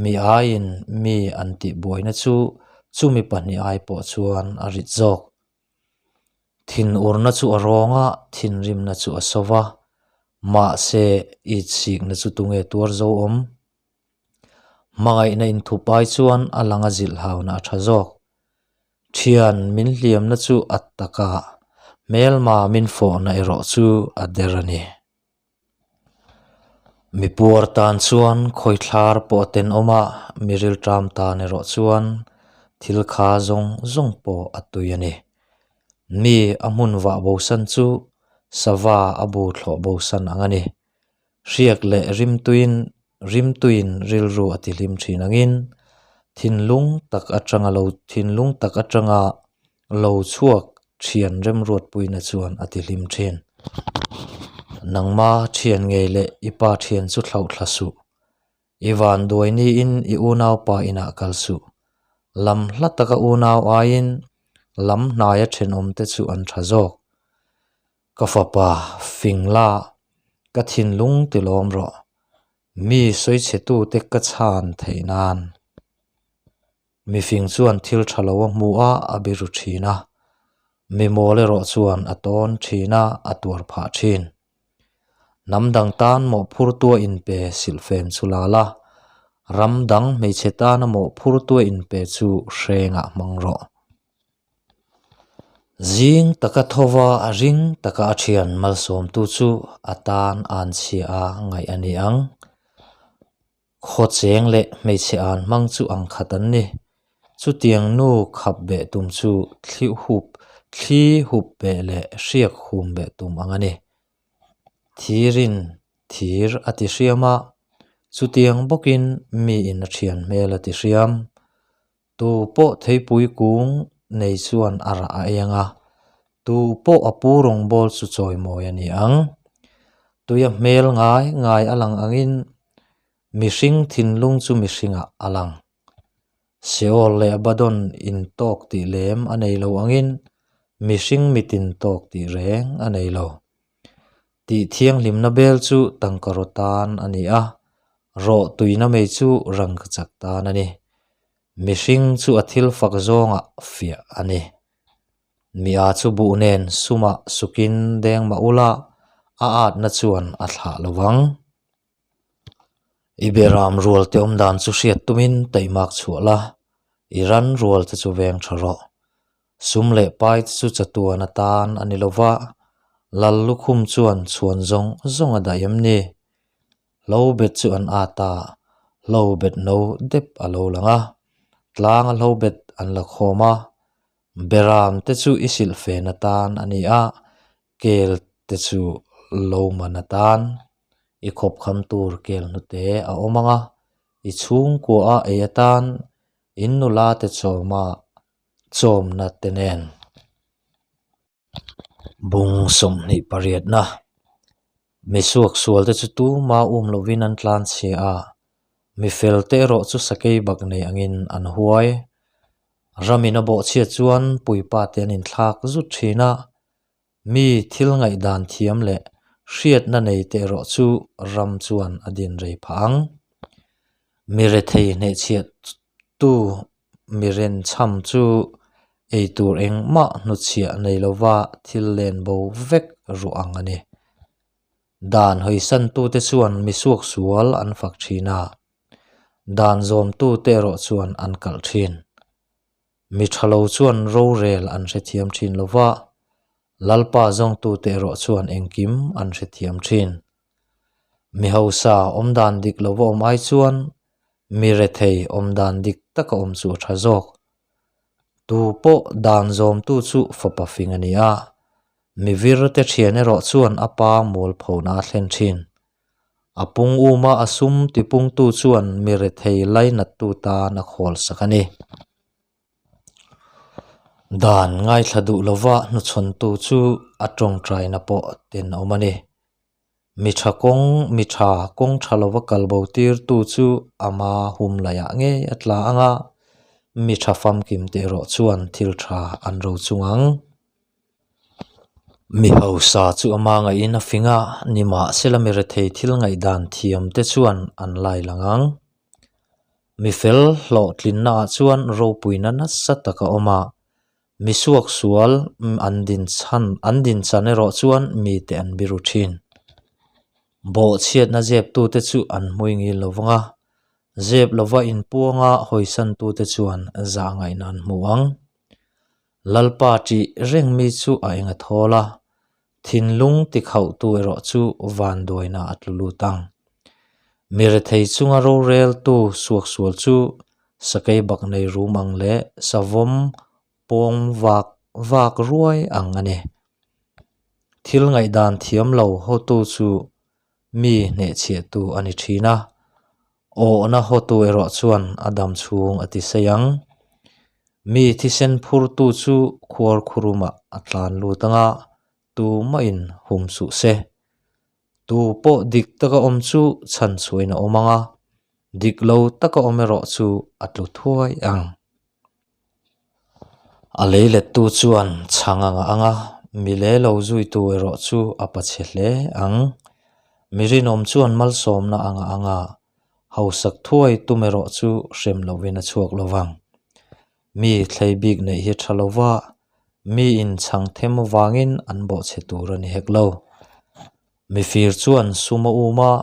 Speaker 1: mi aiin mi an tih buaina chu chumi pahnih ai pawh chuan a rit zawk. Thinurna chu a rawng a, thinrimna chu a so va, mahse itsikna chu tunge tuar zo awm? Hmangaihna inthup ai chuan a lang a zilh hauna a tha zawk. Thian min hliamna chu a tak a, hmelma min fawhna erawh chu a der a ni. Mi puar tan chuan khawithlar pawh a tenawm a, mi rilṭam tan erawh chuan thil kha zawng zawng pawh a tui a ni. Mi a hmun vah bosan chu sava a bu thlawh bosan ang a ni. Hriak leh rimtuiin rimtuiin rilru a tihlim thin angin thinlung tak atanga lo thinlung tak atanga lo chhuak thian remruatpuina chuan a tihlim thin. Nangma thian ngei leh i pa thian chu thlauh thla suh. I vanduai niin i unaupa inah kal suh. Lam hla taka unau aiin lam hnaia thenawmte chu an tha zawk. Ka fapa fing la, ka thinlung ti lawm rawh. Mi sawichhetute ka chhan theih nan. Mifing chuan thil tha lo a hmu a, a biru thin a. Mi mawl erawh chuan a tawn thin a, a tuar phah thin. Hnam dang tan mawhphurtua inpe silhfen chu la la, ram dang hmeichhe tana mawhphurtua inpe chu hrengah hmang rawh. Zing taka thova a ring taka a thian malsawmtu chu a tan an chhia a ngaih a ni ang. Khaw cheng leh hmeichhe an hmang chu ang khat an ni. Chutiang nu khap beh tum chu thli hup thli hup beh leh hriak hum beh tum ang a ni. Thirin thir a ti hriam a, chutiang bawkin miin a thian hmel a ti hriam. Tu pawh theipui kung nei chuan a rah a eng a, tu pawh a pu rawngbâwl chu chawimawi a ni ang. Tuia hmel ngai ngai a lang angin mihring thinlung chu mihringah a lang. Seol leh Abaddon intawk tih lem a nei lo angin mihring mitin tawk tih reng a nei lo. Tih thianghlimna bel chu tangka raw tan a ni a, rawh tuina mai chu rangkachak tan a ni. Mihring chu a thil fak zawngah fiah a ni. Mia chu buh nen sumah sukin deng mah ula, a atna chuan a thlah lo vang. I beram rual te awm dan chu hriat tumin taihmak chhuah la, i ran rual te chu veng tha rawh. Sum leh pai te chu chatuan atan a ni lova, lal lukhum chuan chhuan zawng zawng a daih em ni? Hlo bet chu an at a, hlo bet no dep a lo lang a, tlanga hlo bet an la khawm a, beram te chu i silhfen atan a ni a, kel te chu lo man atan i khawp kham tur kel hnute a awm ang a, i chhungkua a ei atan in nula te chawma chawmna te nen. Bung 28na Mi suaksual te chu tuma um lovin an tlan chhia a, mi fel te erawh chu sakei bak nei angin an huai. Ramin a bawhchhiat chuan puipa te an inthlak zut thin a, mi thil ngaihdan thiam leh hriatna nei te erawh chu ram chuan a din rei phah ang. Mi rethei hnehchhiah tu mi renchham chu eitur engmah hnuchhiah nei lova thil len bo vek ruah ang a ni. Dan hawisantute chuan mi suaksual an fak thin a, dan zawmtute erawh chuan an kalh thin. Mi tha lo chuan rorel an hrethiam thin lo va, Lalpa zawngtute erawh chuan engkim an hrethiam thin. Mi hausa awmdan dik lova awm ai chuan mi rethei awmdan dik taka awm chu a tha zawk. Tu pawh dan zawmtu chu fapa fing a ni a, mi virte thian erawh chuan a pa mualphona a thlen thin. A pung uma a sum tipungtu chuan mi rethei lainattu tan a khawl sak a ni. Dan ngaithla duh lova hnuchhawntu chu a tawngtaina pawh tenawm a ni. Mi tha kawng, mi tha kawng tha lova kal bo tirtu chu ama hum laiah ngei a tla ang a, mi tha famkim te erawh chuan thil tha an ro chung ang. Mi hausa chu ama ngaihin a fing a, nimahsela mi rethei thil ngaihdan thiam te chuan an lai lang ang. Mi fel hlawhtlinna ah chuan ropuina nasa tak a awm a, Mi suak sual an din chhan an din chan erawh chuan mite an biru thin. Bawhchhiatna zeptute chu an hmui ngil lo vang a, zep lova inpuanga hawisantute chuan zah ngaihna an hmu ang. Lalpa ṭih reng mi chu a eng a thawl a, thinlung tikhauhtu erawh chu vanduaina a tlu lut ang. Mi rethei chunga roreltu suaksual chu sakei bak nei rum ang leh savawm pawng vak vak ruai ang a ni. Thil ngaihdan thiam lo hotu chu mi hnehchhiahtu a ni thin a, awhna hotu erawh chuan a dam chhung a ti sei ang. Mi thisen phurtu chu khuar khurumah a tlan lut ang a, tumahin hum suh se. Tu pawh dik taka awm chu chhan chhuahin a awm ang a, dik lo taka awm erawh chu a tlu thuai ang. A lei lettu chuan chhang a ngah ang a, mi le lo zuitu erawh chu a pachhe hle ang. Mi rinawm chuan malsawmna a ngah ang a, hausak thuai tum erawh chu hrem lovin a chhuak lo vang. Mi thlei bik neih hi tha lova, mi inchhang them avangin an bawhchhe tur a ni hek lo. Mifir chuan sum a um a,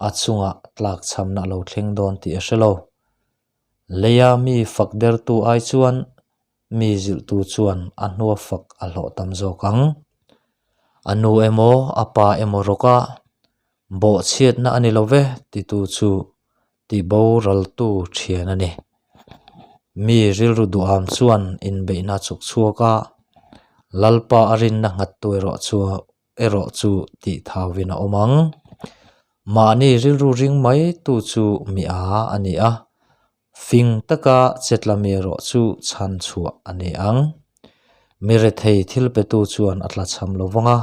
Speaker 1: a chungah tlakchhamna a lo thleng dawn tih a hre lo. Leia mi fak dertu ai chuan mi zilhtu chuan a hnua fak a hlawh tam zawk ang. A nu emaw a pa emaw rawka bawhchhiatna a ni lo ve titu chu tihboraltu thian a ni. Mi rilru duham chuan inbeihna a chuk chhuak a, Lalpa a rinna nghattu erawh chu erawh chu tih thauin a awm ang. Mahni rilru ring mai tu chu mi a a ni a, fing taka chetla mi erawh chu chhan chhuah a ni ang. Mi rethei thil petu chuan a tlachham lo vang a,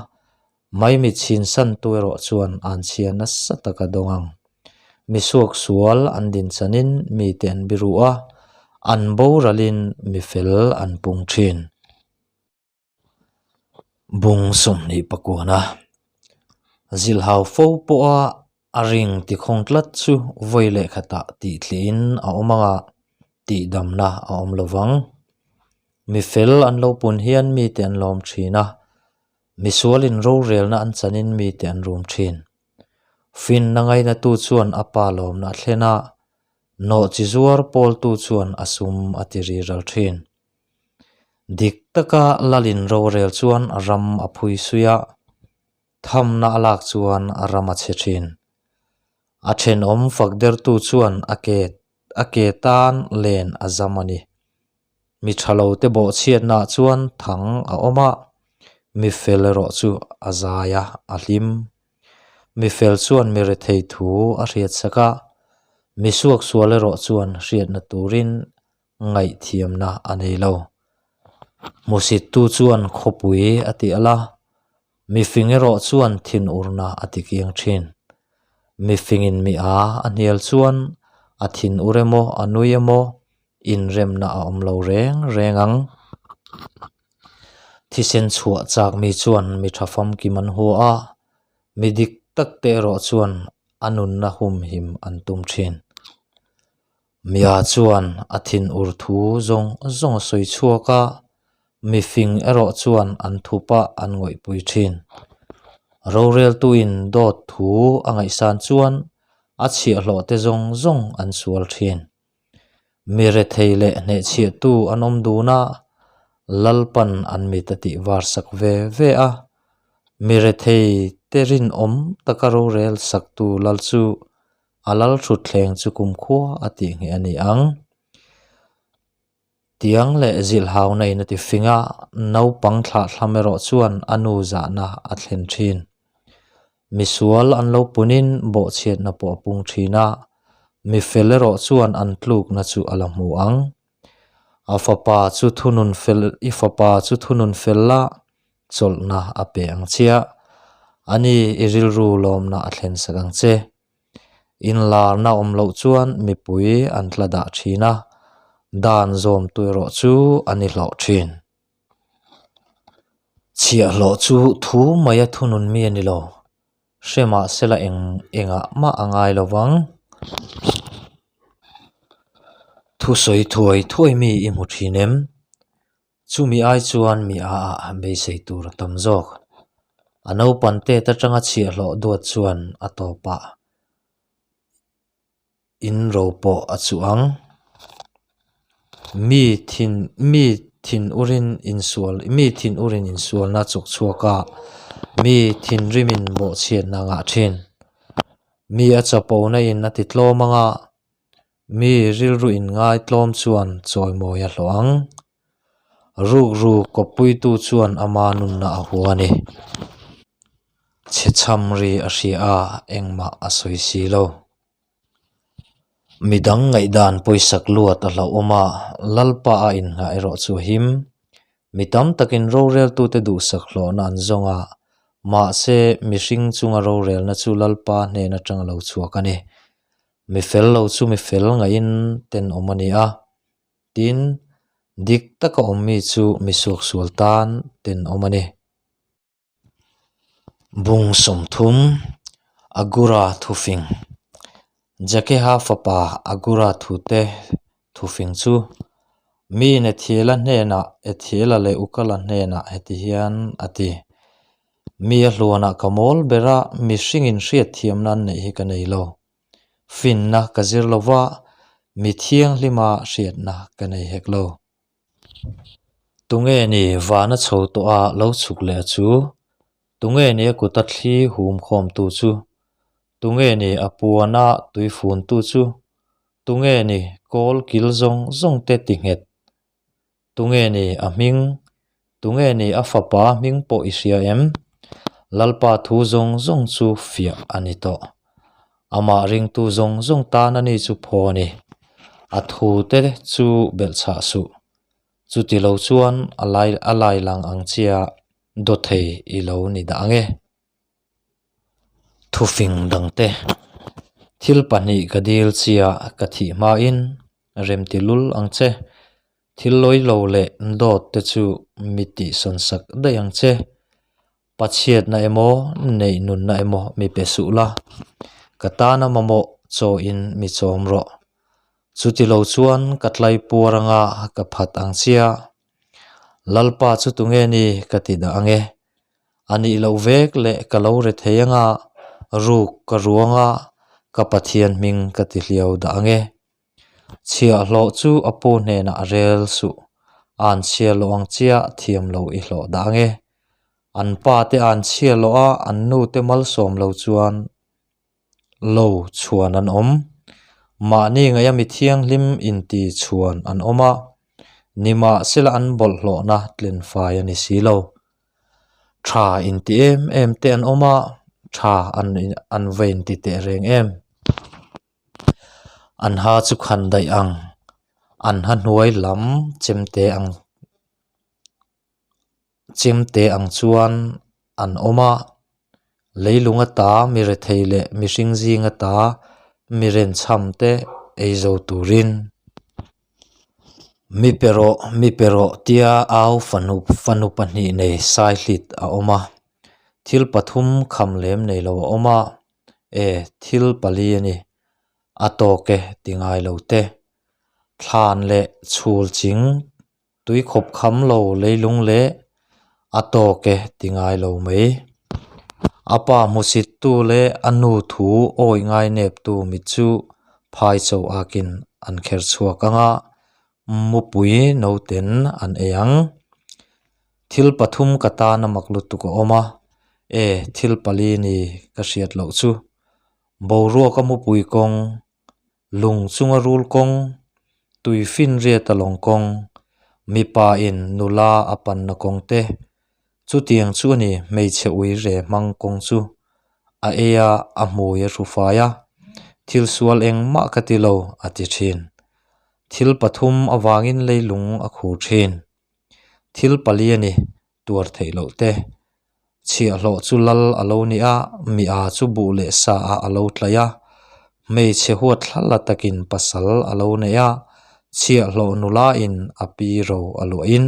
Speaker 1: maimit chhinsantu erawh chuan an chhia nasa tak a dawng ang. Mi suak sual an din chanin mite an biru a, an boralin mi fel an pung thin. Bung 20 pakuana zilhau fo pawha a ring tikhawng tlat chu vawi leh khatah tih thlihin a awm ang a, tihdamna a awm lo vang. Mi fel an lo pun hian mite an lawm thin a, misualin rorelna an chanin mite an rum thin. Finna ngainatu chuan a pa lawmna a thlen a, nawhchi zuar pawltu chuan a sum a ti riral thin. Dik taka Lalin rorel chuan ram a phui sui a, thamna a lak chuan ram a chhe thin. A thenawm fak dertu chuan a ke a ke tan len a zam a ni. Mi tha lo te bawhchhiatnaah chuan thang a awm a, mi fel erawh chu a zai a, a hlim. Mi fel chuan mi rethei thu a hriatsak a, mi suaksual erawh chuan hriatna turin ngaihthiamna a nei lo. Hmusittu chuan khawpui a ti alh a, mifing erawh chuan thinurna a ti kiang thin. Mifingin mi a a hnial chuan a thinur emaw a nui emaw inremna a awm lo reng reng ang. Thisen chhuah chak mi chuan mi tha famkim an hua a, mi dik tak te erawh chuan a nunna humhim an tum thin. Mia chuan a thinur thu zawng zawng a sawi chhuak a, mifing erawh chuan an thup a an ngawihpui thin. Roreltuin dawt thu a ngaihsan chuan a chhiahhlawh te zawng zawng an sual thin. Mi rethei leh hnehchhiahtu an awm dun a, Lalpan an mit a tih var sak ve ve a. Mi rethei te rinawm taka rorel saktu lal chu A lal thutthleng chu kumkhua a tih ngheh a ni ang. Tiang leh zilhhauna in a ti fing a, naupang thlahthlam erawh chuan a nu zahna a thlen thin. Misual an lo punin bawhchhiatna pawh a pung thin a, mi fel erawh chuan an tlukna chu a la hmu ang. A fapa chu thunun fel i fapa chu thunun fel la, chawlhna a pe ang chiah. Ani i rilru lawmna a thlen sak ang che. Inlarna awm loh chuan mipui an tla dah thin a, dan zawmtu erawh chu an i hlawh thin. Chhiahhlawh chu thu maia thunun mi a ni lo. Hre mahsela eng engah mah a ngai lo vang. Thusawi thuai thuai mi i hmu thin em? Chumi ai chuan mi a ah beisei tur a tam zawk. A naupan tet atanga chhiahhlawh duat chuan a tawpah in ro pawh a chuh ang. Mi thin mi thin urin insual mi thin urin insualna chawk chhuak a, mi thinrimin bawhchhiatna a ngah thin. Mi a chapona in a ti tlawm ang a, mi rilru in ngai tlawm chuan chawimawi a hlawh ang. Rukru kawppuitu chuan ama nunna a hua a ni. Chhechham ri a hria a, engmah a sawi si lo. Midang ngaihdan pawisak luat a hlauhawm a, Lalpa a inngah erawh chu a him. Mi tam takin roreltute duhsak hlawhna an zawng a, mahse mihring chunga rorelna chu Lalpa hnen atang a lo chhuak a ni. Mi fel lo chu mi fel ngaihin tenawm a ni a, tin, dik taka awm mi chu mi suaksual tan tenawm a ni. Bung 30, Agura thufing Jakeha fapa Agura thute thufing chu miin Ethiela hnenah Ethiela leh Ukala hnenah heti hian a ti, Mi a hluanah ka mawl ber a, mihringin hriatthiamna an neih hi ka nei lo. Finna ka zir lo va, mi thianghlima hriatna ka nei hek lo. Tunge ni vana chho tawh a lo chhuk leh a chu? Tunge ni a kuta thli hum khawmtu chu? Tunge ni a puana tui funtu chu? Tunge ni kawl kil zawng zawng te ti nghet? Tunge ni a hming? Tunge ni a fapa hming pawh i hria em? Lalpa thu zawng zawng chu fiah a ni tawh. Amah ringtu zawng zawng tan a ni chu phaw a ni. A thu te chu belhchhah suh. Chuti lo chuan a lai a lai lang ang chia dawthei i lo ni dah ang e. Thufing dangte thil pahnih ka dil chia ka thih hmain remti lul ang che. Thil lawi lo leh dawt te chu mi tihsawn sak daih ang che. Pachhiatna emaw, neih nunna emaw mi pe suh la, ka tana mamawh chawin mi chawm rawh. Chuti lo chuan ka tlai puar anga ka phat ang chia. Lalpa chu tunge ni ka ti dah ang e. A nih loh vek leh ka lo re thei anga, ruk ka ruang a, ka Pathian hming ka ti hliau dah ang e. Chhiahhlawh chu a pu hnenah a rel suh. An chhia loh ang chiah thiam lo i hlawh dah ang e. An pa te an chhia loh a, an nu te malsawm lo chuan lo chhuan an awm. Mahni ngaih a mi thianghlim inti chhuan an awm a, nimahsela an bawlhhlawhna tlenfai a ni si lo. Tha inti em em te an awm a, tha an an va inti teh reng em. An ha chu khan daih ang, an ha hnuai lam chemte ang chemte ang chuan an awm a, leilung ata mi rethei leh mihring zing ata mi renchham te ei zo turin mi pe rawh mi pe rawh tia au fanu fanu pahnih nei saihlit a awm a, thil pathum kham lem nei lo a awm a. E, thil pali a ni. A tawk e ti ngai lo te. Thlan leh chhul ching tui khawp kham lo leilung leh a tawk e ti ngai lo mai. A pa hmusittu leh a nu thu awi ngai neptu mit chu phai cho akin an kher chhuak ang a, mupui nauten an ei ang. Thil pathum ka tan a mak lutuk a awm a, e thil pali ni ka hriat loh chu. Boruak a mupui kawng, lung chunga rul kawng, tui finriat a lawng kawng, mipa in nula a panna kawng te, chutiang chu a ni hmeichhe ui re hmang kawng chu. A ei a, a hmui a hru fai a, thil sual engmah ka ti lo a ti thin. Thil pathum avangin leilung a khur thin. Thil pali a ni, tuar theih loh te. Chhiahhlawh chu lal a lo ni a, mi a chu buh leh sa ah a lo tlaih a. Hmeichhe huat thlala takin pasal a lo nei a, chhiahhlawh nula in a pi ro a luahin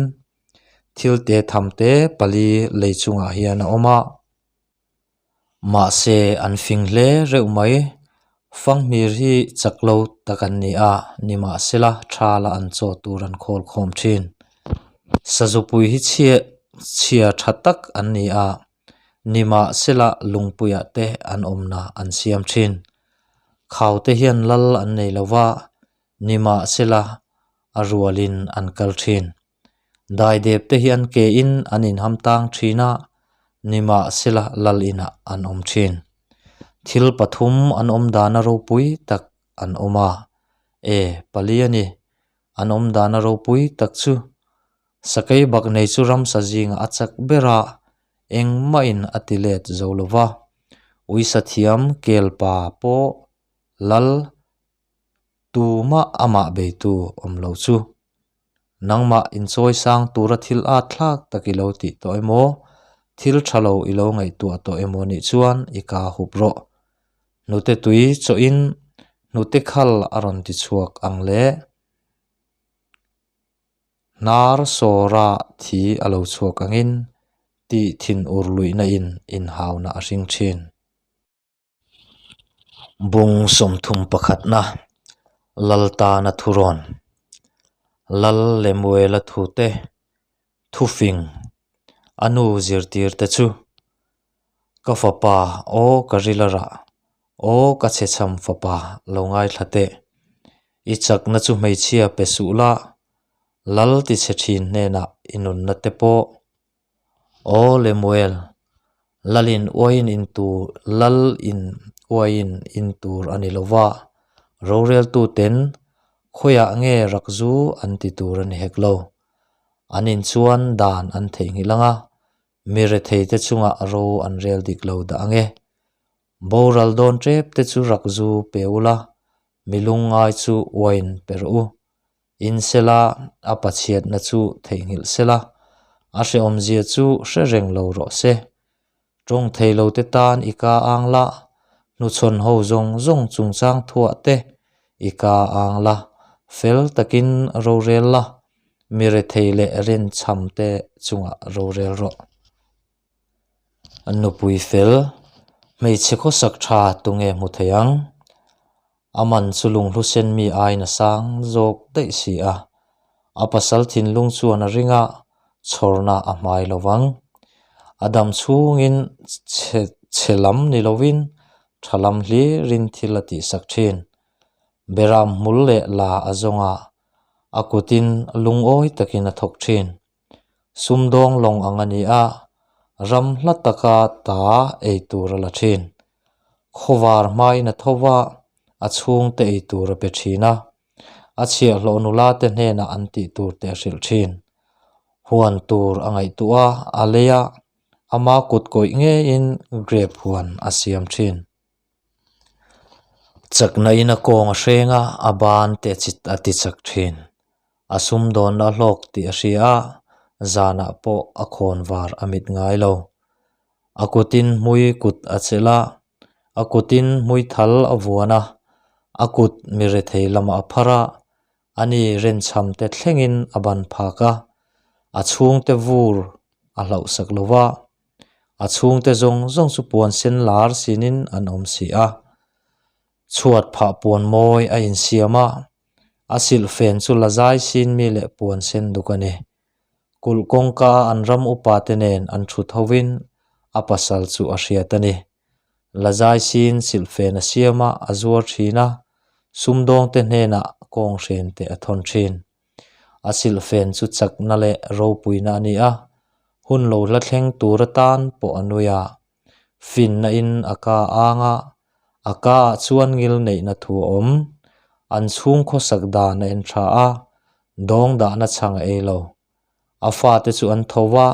Speaker 1: thil te tham te pali lei chungah hian a awm a. Mahse an fing hle reuh mai. Fanghmir hi chak lo tak an ni a, nimahsela thala an chaw tur an khawl khawm thin. Sazupui hi chhia chhia tha tak an ni a, nimahsela lungpuiah te an awmna an siam thin. Khau te hian lal an nei lo va, nimahsela a rualin an kal thin. Daidep te hi an ke in an inham tang thin a, nimahsela lal inah an awm thin. Thil pathum an awm dana ropui tak an awm a, e pali a ni. An awm dana ropui tak chu sakei bak nei chu ramsa zingah a chak ber a, engmahin a ti let zo lo va. Uisa thiam kelpa pawh lal tumah amah beitu awm lo chu. Nangmah inchawi sang tura thil at thlak tak i lo tih tawh emaw, thil tha lo i lo ngaihtuah tawh emaw nih chuan i ka hup rawh. Hnute tui chawhin hnute khal a rawn ti chhuak ang le. Hnar sawra thi a lo chhuak angin tih thin ur luihna in inhauna a hring thin. Bung 30 pakhatna Lal tana thurawn Lal Lemuela thute thufing a nu zirtir te chu Ka fapa aw ka ril a rah aw ka chhechham fapa lo ngaithla teh i chakna chu hmeichhia pe suh la Lal tichhe thin hnenah i nunna te pawh Aw Lemuel, Lalin uaiin in tur Lal in uaiin in tur a ni lo va, roreltuten khawiah nge rak zu an ti tur a ni hek lo. An in chuan dan an theihnghilh ang a, mi retheite chungah ro an rel dik lo dah ang e. Boral dawn tep te chu rak zu pe ula, mi lungngai chu uaiin pe rawh u. In sela, a pachhiatna chu theihnghilh sela, a hrehawmzia chu hre reng lo rawh se. Tawng thei lo te tan i ka ang la, hnuchhawn ho zawng zawng chungchang thuah te i ka ang la, fel takin rorel la, mi rethei leh rinchham te chungah rorel rawh. Nupui fel, hmeichhe khawsak tha tunge hmu thei ang? A man chu lunghlu sen mi aiin a sang zawk daih si a, a pasal thinlung chuan a ring a, chhawrna a hmai lo vang. A dam chhungin chhe chhe lam ni lovin tha lam hlirin thil a tihsak thin. Beram hmul leh la a zawng a, a kutin lungawi takin a thawk thin. Sumdawng lawng ang a ni a, ram hla taka ta ei tur a la thin. Khawvar hmain a tho va, a chhungte ei tur a pe thin a, a chhiahhlawh nula te hnenah an tih tur te a hrilh thin. Huan tur a ngaihtuah a, a lei a, ama kut kawih ngeiin grape huan a siam thin. Chakna in a kawng a hreng a, a ban te a ti chak thin. A sumdawnna hlawk tih a hria a, zanah pawh a khawn var a mit ngai lo. A kutin hmui kut a chelh a, a kutin hmui thal a vuan a, a kut mi rethei lamah a phar a, ani renchham te thlengin a ban phak a, a chhungte vur a hlauhsak lo va, a chhungte zawng zawng chu puan sen lar sinin an awm si a. Chhuat phah puan mawi a insiam a, a silhfen chu la zai sin mi leh puan sen duk a ni. Kulh kawngka a an ram upa te nen an thut hovin a pasal chu a hriat a ni. La zai sin silhfen a siam a, a zuar thin a, sumdawng te hnenah kawng hren te a thawn thin. A silhfen chu chakna leh ropuina a ni a, hun lo hla thleng tur atan pawh a nui a. Finna in a ka ang a, a ka ah chuan ngil neihna thu a awm. An chhung khawsak dan a en tha a, dawng dahna chhang a ei lo. A fate chu an tho va,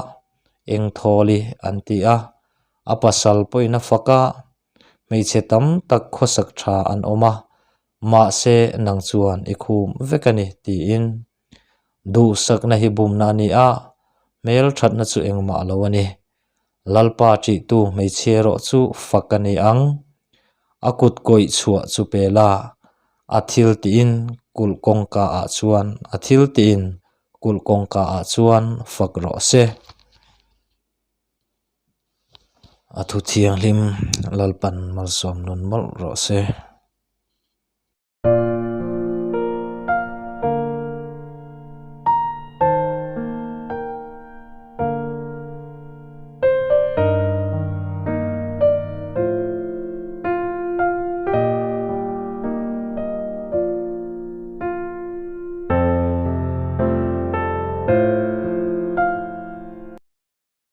Speaker 1: eng thawli an ti a, a pasal pawhin a fak a, hmeichhe tam tak khawsak tha an awm a, mahse nang chuan i khum vek a ni tiin duhsakna hi bumna a ni a, hmelthatna chu engmah lo a ni. Lalpa ṭihtu hmeichhia erawh chu fak a ni ang. A kut kawih chhuah chu pe la, a thil tiin kulh kawngka ah chuan a thil tiin kulh kawngka ah chuan fak rawh se. A thu thianghlim Lalpan malsawm nun mawlh rawh se.